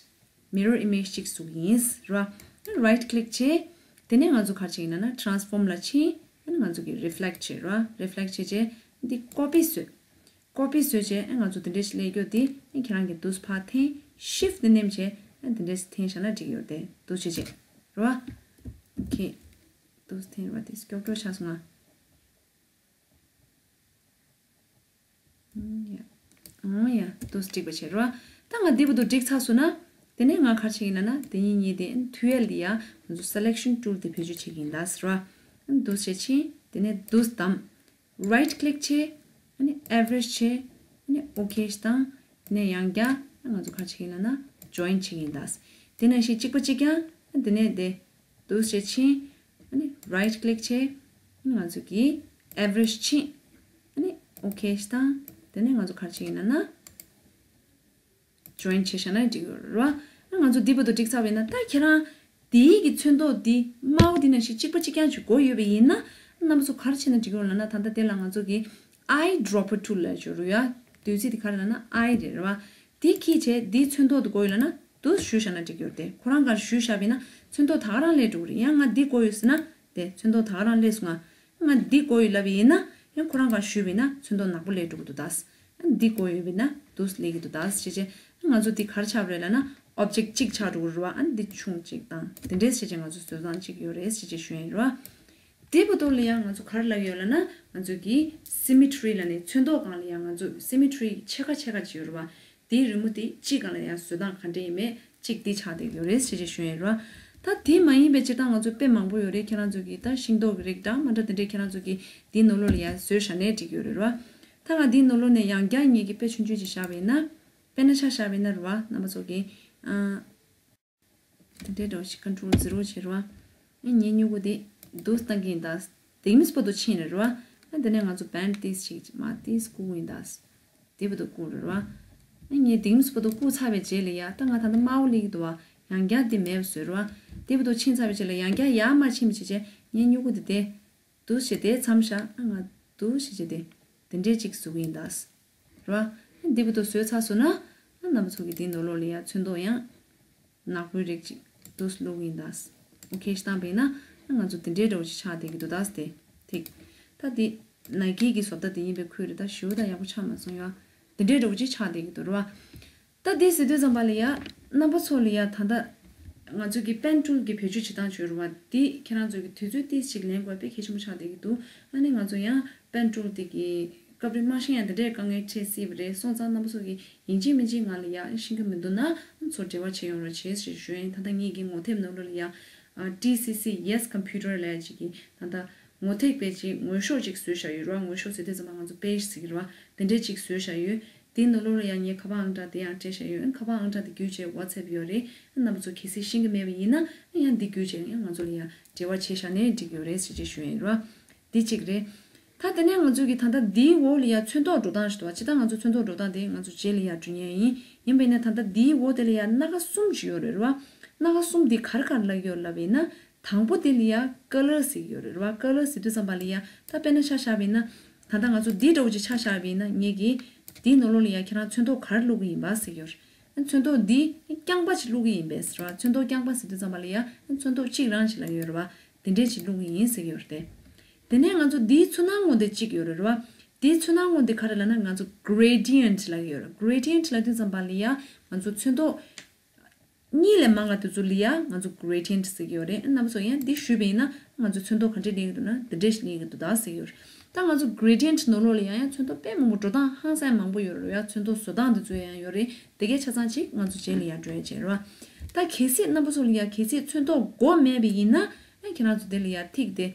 མི་རོར་ཨི་མེཇ་གཅིག་བཟོ་གི་ཡིན་རོ་བ། རའིཊ་ཀི་ལིག་བྱས། དེ་ནས་ང་ཚོ་ག་རེ་བྱེད་ཀྱི་ཡིན་ན་ན། ཊ་རན་སི་ཕོམ་ལ་ཕྱིན། ཨ་ནི་ང་ཚོ་གི་རི་ཕི་ལེག་ཊི་བྱས་རོ་བ། རི་ཕི་ལེག་ཊི་བྱས་བྱས་འདི་ཀོ་པི་བཟོས། ཀོ་པི་བཟོས་བྱས་ཨ་ང་ཚོ་དེ་འདྲས་ཤིག་སླེབས་རྒྱུ་དེ། ཨ་ཁྱེད་རང་གིས་འདུག་ཕར་འཐེན། ཤིཕ་ཊི་དེ་ནེམ་བྱས་ཨ་དེ་འདྲས་འཐེན་བཞག་ན་འགྲིག་ཡོད་དེ། འདུག་བྱས་བྱས་རོ་བ། ཨོ་ཁེ། འདུག་འཐེན་རོ་བ། དེ་སྐྱོག་སྐྱོག་ཆགས་སོང་ང་། ཨང་ཡ། ཨང་ཡ། འདུག་འགྲིག་པ་བྱས་རོ་བ། ད་ང་འདི་བུ་དུ་འགྲིག་ཚར་སོང་ན། དེ་ནས་ང་ག་རེ་བྱེད་ཀྱི་ཡིན་ན་ན། དེ་ཉིད་ཉིད་དེ་ཐུ་ཨེལ་དེ་ཡ་ང་ཚོ་སེ་ལེག་ཤན་ཊུལ་དེ་བེད་སྤྱོད་བྱེད་ཀྱི་ཡིན་ད་ཟེར་བ། འདུག་བྱས་ཕྱིན། དེ་ནས་འདུག་བདམས། རའིཊ་ཀི་ལིག་བྱས། ཨ་ནི་ཨེ་ཝ་རེཇ་བྱས། ཨ་ནི་ཨོ་ཁེ་ཞིག་བཏང་། དེ་ནས་ཡང་བསྐྱར་ང་ཚོ་ག་རེ་བྱེད་ཀྱི་ཡིན་ན་ན་ཇོ་ཡིན་བྱེད་ཀྱི་ཡིན་ད། དེ་ནང་བཞིན་གཅིག་པ་གཅིག་རྐྱང་། དེ་ནས་དེ་འདུག་བྱས་ཕྱིན། ཨ་ནི་རའིཊ་ཀི་ལིག་བྱས། ཨ་ནི་ང་ཚོ་གི་ཨེ་ཝ་རེཇ་ཕྱིན། ཨ་ནི་ཨོ་ཁེ་ཞིག་བཏང་། དེ་ནས་ང་ཚོ་ག་རེ་བྱེད་ཀྱི་ཡིན་ན་ན། ཇོ་ཡིན་བྱས་བཞག་ན་འགྲིག་ཡོད་རེད་བ། ང་ཚོ་འདི་བར་དུ་འགྲིག་ཚར་བ་ཡིན་ན། ད་ཁྱེད་རང་དེའི་གི་ཚོན་མདོག་འདི་དམར་པོ་འདི་ནང་བཞིན་གཅིག་པ་གཅིག་རྐྱང་ཅིག་དགོས་ཡོད་པ་ཡིན་ན། རྣམ་པ་ཚོ་ག་རེ་བྱས་ན་འགྲིག་ཡོད་ལབ་ན། ད་ལྟ་དེ་ལ་ང་ཚོ་གི་ཨའི་ཌོ་པར་ཊུལ་ལབ་ཡོད་རེད་ཡ། བདུད་རྩི་དེ་ག་རེ་ལབ་ན་ཨའི་རེད་རེད་བ། དེ་འཁྱེར་བྱས་འདིའི་ཚོན་མདོག་དེ་དགོས་ཡོད་ལབ་ན། འདུག་གཞུས་བཞག་ན་འགྲིག་ཡོད་རེད་དེ། ཁོ་རང་ག་གཞུས་བཞག་པ་ཡིན་ན་ཚོན་མདོག་ད་ག་རང་སླེབས་འགྲོ་གི་རེད། ཡང་ང་འདི་དགོས་ཡོད་ཟེར་ན། དེ་ཚོན་མདོག་ད་ག་རང་སླེབས་སོང་ང་། ང་འདི་དགོས་ཡོད་ལབ་པ་ཡིན་ན། ཡང་ཁོ་རང་ག་གཞུས་པ་ཡིན་ན་ཚོན་མདོག་ནག་པོ་སླེབས་འགྲོ་གི་འདུག་ད། འདི་དགོས་ཡོད་པ་ཡིན་ན་འདུག་སླེབས་ཀྱི་འདུག་ད། བྱས་བྱས་ང་ཚོ་འདི་ག་རེ་ཆགས་པ་རེད་ལབ་ན། ཨོབ་ཇེག་གཅིག་ཆགས་འགྲོ་གི་རེད་བ། ཨ་ནི་འདི་ཆུང་གཅིག་དང་དེ་འདྲས་བྱས་བྱས་ང་ཚོ་བཟོ་སྟངས་གཅིག་ཡོད་རེད་ཟེར་བྱས་ཞུ་ཡ་ཡིན་རེད་བ། དེ་བར་དུ་ལ་ཡང་ང་ཚོ་ག་རེ་ལབ་ཡོད་ལབ་ན། ང་ཚོ་གི་སི་མི་ཊི་རི་ལབ་ནས་ཚོན་མདོག་སྒང་ལ་ཡང་ང་ཚོ་སི་མི་ཊི་རི་ཕྱེད་ཀ་ཕྱེད་ཀ་ཅིག་ཡོད་རེད་བ། དེའི་རི་མོ་དེ་གཅིག་སྒང་ལ་ཡང་བཟོ་སྟངས་ག་འདྲ་ཡིན་མེད་གཅིག་འདི་ཆགས་བསྡད་ཡོད་རེད་ཟེར་བྱས་ཞུ་ཡ་ཡིན་རེད་བ། ད་དེ་མ་ཡིན་པའི་སྤྱིར་བཏང་ང་ཚོ་དཔེ་མང་པོ་ཡོད་རེད། ཁྱེད་རང་ཚོ་གི་ད་ཤིང་ཏོག་གི་རིགས་འདྲ་མ་འདྲ་དེ་འདྲས་ཁྱེད་རང་ཚོ་གི་དེའི་ནང་ལོགས་ལ་ཡང་བཟོས་བཞག་ནའི་འགྲིག་ཡོད་རེད་བ། ད་ང་དེའི་ནང་ལོགས་ནས་ཡང་བསྐྱར་ངེད་ཀྱི་དཔེ་ཆུང་ཆུང་ཅིག་བཞག་པ་ཡིན་ན། དཔེར་ན་ཆ་བཞག་པ་ཡིན་ན་རེད་བ། རྣམ་པ་ཚོ་གི་ཨ། དེ་འདྲའི་འདྲ་བོ་ཞིག་ཀོན་ཊོལ་ཛི་རོ་བྱས་རེད་བ། ཨ་ངའི་སྨྱུ་གུ་དེ་འདུག་བཏང་གི་ཡིན་ད། དེ་མིན་སྤོ་ཏོ་ཕྱིན་རེད་རེད་བ། ཨ་དེ་ནས་ང་ཚོ་བན་ཏིས་ཞིག་མ་ཏིས་བསྐུར་གི་ཡིན་ད། དེ་བར་དུ་བསྐུར་རེད་རེད་བ། ཨ་ངས་དེ་མིན་སྤོ་ཏོ་བསྐུར་ཚར་བའི་རྗེས་ལ་ཡ། ད་ང་ད་ལྟ་དམར་པོ་སླེབས་ཀྱི་འདུག་བ། ཡང་བསྐྱར་དེ་མེད་པ་བཟོས་རེད་བ། དེ་བར་དུ་ཕྱིན་ཚར་བའི་རྗེས་ལ་ཡང་བསྐྱར་ཡར་མར་ཕྱིན་པ་བྱས་བྱས་ངའི་སྨྱུ་གུ་དེ་དེ། འདུག་བྱས་དེ་མཚམས་བཞག་ཨ་ང་འདུག་བྱས་བྱས་དེ། དེ་འདྲའི་གཅིག་བཟོ་གི་ཡིན་ད། རེད་བ། འདི་བར་དུ་བཟོས་ཚར་སོང་ན། རྣམ་པ་ཚོ་གི་དེའི་ནང་ལོགས་ལ་ཡ་ཚོན་མདོག་ཡང་ནག་པོའི་རིགས་ཅིག་འདུག་བླུག་གི་ཡིན་ད། ཨོ་ཁེ་ཞིག་བཏང་པ་ཡིན་ན། ང་ཚོ་དེ་འདྲའི་འདྲ་བོ་ཞིག་ཆགས་བསྡད་ཀྱི་འདུག་ད། དེ་ཐིག་ད་དེ་ནའི་ཀི་གི་བཟོ་ལྟ་དེ་ཡིན་པའི་ཁུལ་རེད། ད་ཞེ་པོ་ད་ཡག་པོ་ཆགས་མ་སོང་ཡ། དེ་འདྲའི་འདྲ་བོ་ཅིག་ཆགས་བསྡད་ཀྱི་འདུག་རེད་བ། ད་དེ་ཟེར་དུས་ཙམ་པ་ལ་ཡ། རྣམ་པ་ཚོ་ལ་ཡ་ད་ལྟ་ང་ཚོ་གི་པེན་ཊུལ་གྱི་བེད་སྤྱོད་བྱེད་སྟངས་བྱོས་རུ་བ། དེ་ཁྱེད་རང་ཚོ་གི་དུས་ཚོད་ཏིས་ཅིག་ལེན་དགོས་དཔེ་གལ་ཆེན་པོ་ཆགས་བསྡད་ཀྱི་འདུག་ཨ་ནི་ང་ཚོ་ཡང་པེན་ཊུལ་དེ་གི་སྐབས་རེ་མ་ཤེས་ཡང་དེ་འདྲའི་དཀའ་ངལ་འཕྲད་སྲིད་པ་རེད། སོང་ཙང་རྣམ་པ་ཚོ་གི་ཡིན་གཅིག་མིན་གཅིག་ང་ལ་ཡ་ཤེས་ཀྱི་མི་འདུག་ན་ཚོ་འབྲེལ་བ་བྱེད་ཡོང་རོགས་བྱེད་ཞེས་ཞུ་ཡིན། ད་ལྟ་ངེད་ཀྱི་ངོ་དེབ་ནང་ལོགས་ལ་ཡ། ཊི་སི་སི་ཡེ་སི་ཀམ་པུ་ཊར་ལབ་ཡ་ཅིག་གི་ད་ལྟ་ངོ་དེབ་དཔེ་ཅིག་ངོས་ཤོག་ཅིག་བཟོས་བཞག་ཡོད་རེད་བ། ངོས་ཤོག་ཟེར་དུས་ཙམ་པ་ང་ཚོ་པེ་ཇི་ཟེར་གྱི་རེད་བ། དེ་འདྲས་ཅིག་བཟོས་བཞག་ཡོད། དེའི་ནང་ལོགས་ལ་ཡང་ངའི་ཁ་པར་ཨང་གྲངས་དེ་ཡང་སྤྲད་བཞག་ཡོད། ཁ་པར་ཨང་གྲངས་དེ་བརྒྱུད་བྱས་ཝ་ཚེབ་ཡོད་རེད། རྣམ་པ་ཚོ་གལ་སྲིད་ཤེས་ཀྱི་མེད་པ་ཡིན་ན་ཡང་འདི་བརྒྱུད་བྱས་ཡང་ང་ཚོ་ལ་ཡང་འབྲེལ་བ་བྱས་བཞག་ནའི་འགྲིག་ཡོད་རེད་ཟེར་ཅིག་ཞུ་ཡ་ཡིན་རེད་བ། འདི་གཅིག་རེད། ད་དེ་ནས་ང་ཚོ་གི་ད་ལྟ་འདིའི་འོག་ལ་ཡ་ཚོན་མདོག་འགྲོ་སྟངས་ཞིག་འདུག་བ། ཇི་ལྟར་ང་ཚོ་ཚོན་མདོག་འགྲོ་སྟངས་དེ་ང་ཚོ་རྗེས་ལ་ཡ་འགྲོ་མཁན་ཡིན། ཡིན་པས་ན་ད་ལྟ་འདིའི་འོག་དེ་ལ་ཡ་སྣ་ཁ་གསུམ་ཞིག་ཡོད་རེད་རེད་བ། སྣ་ཁ་གསུམ་འདི་ག་རེ་ག་རེ་ལབ་ཀྱི་ཡོད་ལབ་པ་ཡིན་ན། དང་པོ་དེ་ལ་ཡ་ཀ་ལར་ཟེར་གྱི་ཡོད་རེད་རེད་བ། ཀ་ལར་ཟེར་དུས་ཙམ་པ་ལ་ཡ་ད་དཔེར་ན་ཆ་བཞག་པ་ཡིན་ན། ད་ལྟ་ང་ཚོ་འདི་འདྲ་བོ་ཅིག་ཆ་བཞག་པ་ཡིན་ན་ངེད་ཀྱིས་འདིའི་ནང་ལོགས་ལ་ཡ་ཁྱེད་རང་ཚོན་མདོག་ག་རེ་བླུག་གི་ཡིན་པ་ཟེར་གྱི་ཡོད་རེད། ཚོན་མདོག་འདི་རྐྱང་པ་ཅིག་བླུག་གི་ཡིན་པས་ཟེར་བ། ཚོན་མདོག་རྐྱང་པ་ཟེར་དུས་ཙམ་པ་ལ་ཡ་ཚོན་མདོག་གཅིག་རང་ཞིག་ལབ་ཀྱི་ཡོད་རེད་བ། དེ་འདྲས་ཅིག་བླུག་གི་ཡིན་ཟེར་གྱི་ཡོད་རེད་དེ། དེ་ནས་ང་ཚོ་འདིའི་ཚོན་སྣང་ངོ་དེ་གཅིག་ཡོད་རེད་རེད་བ། འདིའི་ཚོན་སྣང་ངོ་དེ་ག་རེ་ལབ་ན་ང་ཚོ་གྷི་རེ་ཌི་ཡན་ཊི་ལབ་ཀྱི་ཡོད་རེད། གྷི་རེ་ཌི་ཡན་ཊི་ལབ་དུས་ཙམ་པ་ལ་ཡ་ང་ཚོ་ཚོན་མདོག་གཉིས་ལས་མང་བ་དེ་ཚོ་ལ་ཡ་ང་ཚོ་གྷི་རེ་ཌི་ཡན་ཊི་ཟེར་གྱི་ཡོད་རེད། རྣམ་པ་ཚོ་ཡང་འདི་ཞུས་པ་ཡིན་ན་ང་ཚོ་ཚོན་མདོག་ག་འདྲས་སླེབས་ཀྱི་འདུག་ན་འདི་འདྲས་ཤིག་སླེབས་ཀྱི་འདུག་ད་ཟེར་གྱི་ཡོད་རེད། ད་ང་ཚོ་གྷི་རེ་ཌི་ཡན་ཊི་ནང་ལོགས་ལ་ཡང་ཡང་ཚོན་མདོག་དཔེ་མང་པོ་འགྲོ་སྟངས་ཧང་སང་མང་པོ་ཡོད་རེད་ཡ། ཚོན་མདོག་བཟོ་སྟངས་འདི་ཚོ་ཡང་ཡོད་རེད། དེ་གའི་ཆ་ཚང་ཅིག་ང་ཚོ་རྗེས་ལ་ཡ་འགྲོ་ཡ་བྱས་རེད་བ། ད་གལ་སྲིད་རྣམ་པ་ཚོ་ལ་ཡ་གལ་སྲིད་ཚོན་མདོག་དགོས་མེད་པ་ཡིན་ན། ཁྱེད་རང་ཚོ་དེ་ལ་ཡ་ཐིག་དེ།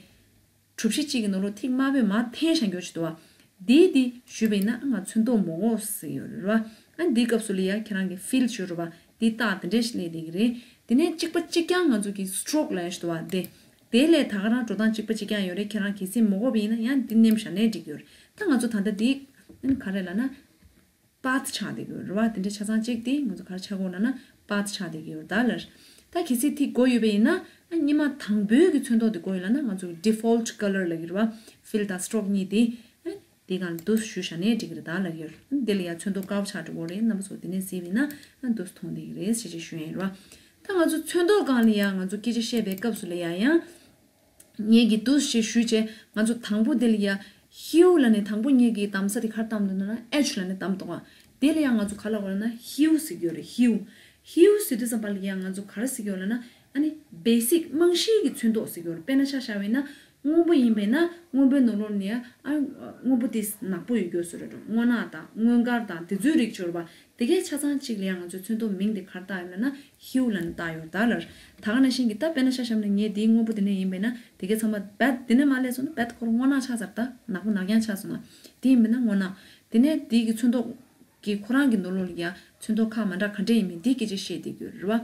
གྲུ་བཞི་གཅིག་གི་ནང་ལོགས་ཐིག་དམར་པོས་མར་འཐེན་བཞག་རྒྱུ་ཅིག་འདུག་བ། འདིའི་འདི་ཞུས་པ་ཡིན་ན་ང་ཚོན་མདོག་མ་དགོས་ཟེར་ཡོད་རེད་བ། ཨ་འདིའི་སྐབས་སུ་ལ་ཡ་ཁྱེད་རང་གི་ཕིལ་ཞུ་རེད་བ། འདི་རྟགས་དེ་འདྲས་ཤིག་སླེབས་བསྡད་ཀྱི་རེད། དེ་ནས་གཅིག་པ་གཅིག་རྐྱང་ང་ཚོ་གི་སི་ཊོག་ལབ་ཡ་ཞིག་འདུག་བ། འདི་དེ་ལས་ད་ག་རང་འགྲོ་སྟངས་གཅིག་པ་གཅིག་རྐྱང་ཡོད་རེད། ཁྱེད་རང་གལ་སྲིད་མ་དགོས་པ་ཡིན་ན་ཡང་འདི་མནན་བཞག་ནའི་འགྲིག་གི་ཡོད་རེད། ད་ང་ཚོ་ད་ལྟ་འདི་ག་རེ་ལབ་ན། པཱཐ་ཆགས་བསྡད་ཀྱི་ཡོད་རེད་བ། དེ་འདྲའི་ཆ་ཚང་གཅིག་དེ་ང་ཚོ་ག་རེ་ཆགས་ཀྱི་ཡོད་ལབ་ན་པཱཐ་ཆགས་བསྡད་ཀྱི་ཡོད་རེད་ད་ལར། ད་གལ་སྲིད་ཐིག་དགོས་ཡོད་པ་ཡིན་ན་ཨ་སྔོན་མ་དང་པོའི་གི་ཚོན་མདོག་དེ་དགོས་ཡོད་ལབ་ན་ང་ཚོ་ཌི་ཕོལ་ཊི་ཀ་ལར་ལབ་ཀྱི་རེད་བ། ཕིལ་དང་སི་ཊོག་གཉིས་དེ་ཨ་དེ་སྒང་ལ་འདུག་ཞུས་བཞག་ནའི་འགྲིག་གི་རེད་ད་ལབ་ཀྱི་ཡོད་རེད། དེ་ལ་ཡ་ཚོན་མདོག་དཀར་པོ་ཆགས་འགྲོ་གི་ཡོད་རེད། རྣམ་པ་ཚོ་དེ་ནས་གཟིགས་པ་ཡིན་ན་ཨ་འདུག་མཐོང་བསྡད་ཀྱི་རེད་ཞེས་ཞུ་ཡ་ཡིན་རེད་བ། ད་ང་ཚོ་ཚོན་མདོག་སྒང་ལ་ཡ་ང་ཚོ་སྐད་ཆ་བཤད་པའི་སྐབས་སུ་ལ་ཡ་ཡང་། ངེད་ཀྱིས་འདུག་ཞེས་ཞུས་བྱས་ང་ཚོ་དང་པོ་དེ་ལ་ཡ་ཧིའུ་ལབ་ནས་དང་པོ་ངེད་ཀྱིས་གདམ་ས་དེ་ག་རེ་གདམ་འདུག་ན་ཨེཆ་ལབ་ནས་གདམ་འདུག་ག་དེ་ལ་ཡ་ང་ཚོ་ག་ལབ་དགོས་ལབ་ན་ཧིའུ་ཟེར་གྱི་ཡོད་རེད། ཧིའུ། ཧིའུ་ཟེར་དུས་ཙམ་པ་ལ་ཡ་ང་ཚོ་ག་རེ་ཟེར་གྱི་ཡོད་ལབ་ན་ཨ་ནི་བེ་སིག་རྨང་གཞིའི་གི་ཚོན་མདོག་ཟེར་གྱི་ཡོད་རེད། དཔེར་ན་ཆ་བཞག་པ་ཡིན་ན་སྔོན་པོ་ཡིན་པས་ན་སྔོན་པོའི་ནང་ལོགས་ནས་ཡ་ཨ་སྔོན་པོ་དེ་ནག་པོ་ཡོད་རྒྱུ་བཟོ་འདྲ་འདྲ། སྔོ་ནག་དང་སྔོ་དཀར་དང་དེ་ཚོའི་རིགས་ཡོད་རེད་པ། དེ་གའི་ཆ་ཚང་གཅིག་ལ་ཡང་ང་ཚོའི་ཚོན་མདོག་མིང་དེ་ག་རེ་བཏགས་ཡོད་ལབ་ན་ཧིའུ་ལབ་ནས་བཏགས་ཡོད་རེད་ད་ལར། ད་ག་ནང་བཞིན་གྱི་ད་དཔེར་ན་ཆ་བཞག་ན་ངས་འདིའི་སྔོན་པོ་དེ་ནས་ཡིན་པས་ན་དེ་གའི་ཚང་མ་རྦད་དེ་ནས་མར་སླེབས་སོང་ན་རྦད་ཁོ་རང་སྔོ་ནག་ཆགས་ཚར། ད་ནག་པོ་ནག་རྐྱང་ཆགས་སོང་ན་དེ་ཡིན་པས་ན་སྔོ་ནག་དེ་ནས་དེའི་གི་ཚོན་མདོག་གི་ཁོ་རང་གི་ནང་ལོགས་ལ་ཡ་ཚོན་མདོག་ཁག་མ་འདྲ་ག་འདྲས་ཡིན་མིན་དེ་སྐད་ཆ་བཤད་བསྡད་ཀྱི་ཡོད་རེད་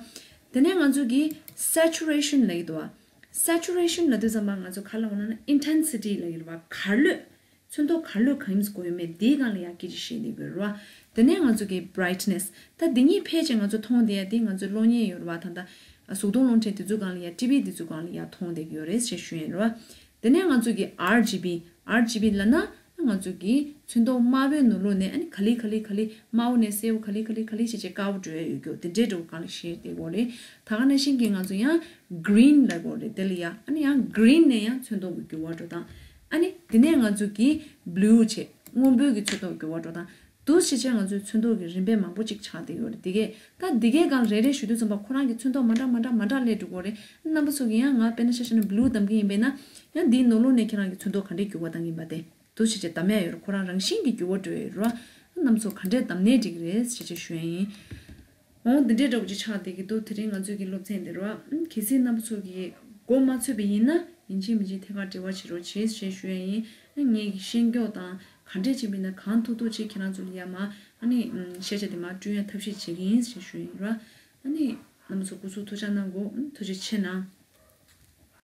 བ། དེ་ནས་ང་ཚོ་གི་སེ་ཅུ་རེ་ཤན་ལབ་ཀྱི་འདུག་བ། སེ་ཅུ་རེ་ཤན་ལབ་དུས་ཙམ་པ་ང་ཚོ་ག་ལབ་དགོས་ན་ཨིན་ཊེན་སི་ཊི་ལབ་ཀྱི་རེད་བ། གར་ལོད། ཚོན་མདོག་གར་ལོད་གང་ཡིན་དགོས་ཡོད་མེད་དེའི་སྒང་ལ་ཡང་སྐད་ཆ་བཤད་བསྡད་དགོས་རེད་བ། དེ་ནས་ང་ཚོ་གི་བྷ་རའིཊ་ནེ་སི། ད་འདི་གཉིས་ཕལ་ཆེར་ང་ཚོ་མཐོང་བསྡད་ཡ་དེ་ང་ཚོའི་གློག་བརྙན་ཡོད་རེད་བ། ད་ལྟ་གཟུགས་མཐོང་རླུང་འཕྲིན་དེ་ཚོའི་སྒང་ལ་ཡ་ཊི་ཝི་དེ་ཚོའི་སྒང་ལ་ཡ་མཐོང་བསྡད་ཀྱི་ཡོད་རེད་ཞེས་ཞུ་ཡ་ཡིན་རེད་བ། དེ་ནས་ང་ཚོ་གི་ཨར་ཇི་བི། ཨར་ཇི་བི་ལབ་ན་ང་ཚོ་གི་ཚོན་མདོག་དམར་པོའི་ནང་ལོགས་ནས་ཨ་ནི་ག་ལེ་ག་ལེ་ག་ལེ་དམར་པོ་ནས་སེར་པོ་ག་ལེ་ག་ལེ་ག་ལེ་བྱས་བྱས་དཀར་པོ་འགྲོ་ཡ་ཡོད་རྒྱུ་དེ་འདྲའི་འདྲ་བོ་སྒང་ལ་བཤད་བསྡད་ཀྱི་ཡོད་རེད། ད་ག་ནང་བཞིན་གྱི་ང་ཚོ་ཡང་གི་རིན་ལབ་ཀྱི་ཡོད་རེད། དེ་ལ་ཡ་ཨ་ནི་ཡང་གི་རིན་ནས་ཡང་ཚོན་མདོག་གི་འགྱུར་བ་འགྲོ་སྟངས། ཨ་ནི་དེ་ནས་ང་ཚོ་གི་བྷུ་ལུ་བྱས་སྔོན་པོའི་གི་ཚོན་མདོག་འགྱུར་བ་འགྲོ་སྟངས། འདུག་བྱས་བྱས་ང་ཚོའི་ཚོན་མདོག་གི་རིམ་པས་མང་པོ་ཅིག་ཆགས་བསྡད་ཡོད་རེད། དེ་གས་ད་འདི་གའི་སྒང་རེ་རེ་ཞུ་དུས་ཙམ་པ་ཁོ་རང་གི་ཚོན་མདོག་མ་འདྲ་མ་འདྲ་མ་འདྲ་སླེབས་འགྲོ་གི་ཡོད་རེད། རྣམ་པ་ཚོ་གི་ཡང་ང་དཔེར་ན་ཆ་བཞག་ན་བྷུ་ལུ་གདམ་གི་ཡིན་པས་ན་ཡང་འདིའི་ནང་ལོགས་ནས་ཁྱེད་རང་གི་ཚོན་མདོག་ག་འདྲའི་འགྱུར་བ་བཏང་གི་ཡིན་པ་དེ་འདུག་བྱས་བྱས་གདམ་ཡ་ཡོད་རེད། ཁོ་རང་རང་བཞིན་གྱིས་འགྱུར་བ་འགྲོ་ཡ་ཡོད་རེད་བ། རྣམ་པ་ཚོ་ག་འདྲས་གདམ་ནའི་འགྲིག་གི་རེད་ཞེས་བྱས་ཞུ་ཡ་ཡིན། འོང་འདི་འདྲའི་འདྲ་བོ་ཅིག་ཆགས་བསྡད་ཀྱི་འདུག་དེ་རིང་ང་ཚོའི་གི་སློབ་ཚན་འདི་རེད་བ། གལ་སྲིད་རྣམ་པ་ཚོ་གི་མགོ་མ་ཚོས་པ་ཡིན་ན་ཡིན་གཅིག་མིན་གཅིག་ཐད་ཀར་འབྲེལ་བ་བྱེད་རོགས་བྱེད་ཞེས་ཞུ་ཡ་ཡིན། ངས་ཀྱི་ཤེས་མགྱོགས་དང་ག་འདྲས་བྱས་པ་ཡིན་ན་གང་ཐུབ་ཐུབ་ཅིག་ཁྱེད་རང་ཚོ་ལ་ཡ་མ་ཨ་ནི་ཤེས་བྱ་དེ་མ་བསྐྲུན་ཡ་ཐབས་ཤེས་བྱེད་ཀྱི་ཡིན་ཞེས་ཞུ་ཡ་ཡིན་ར། ཨ་ནི་རྣམ་པ་ཚོ་སྐུ་གཟུགས་ཐུགས་ཅག་གནང་དགོས། ཐུགས་རྗེ་ཆེ་གནང་།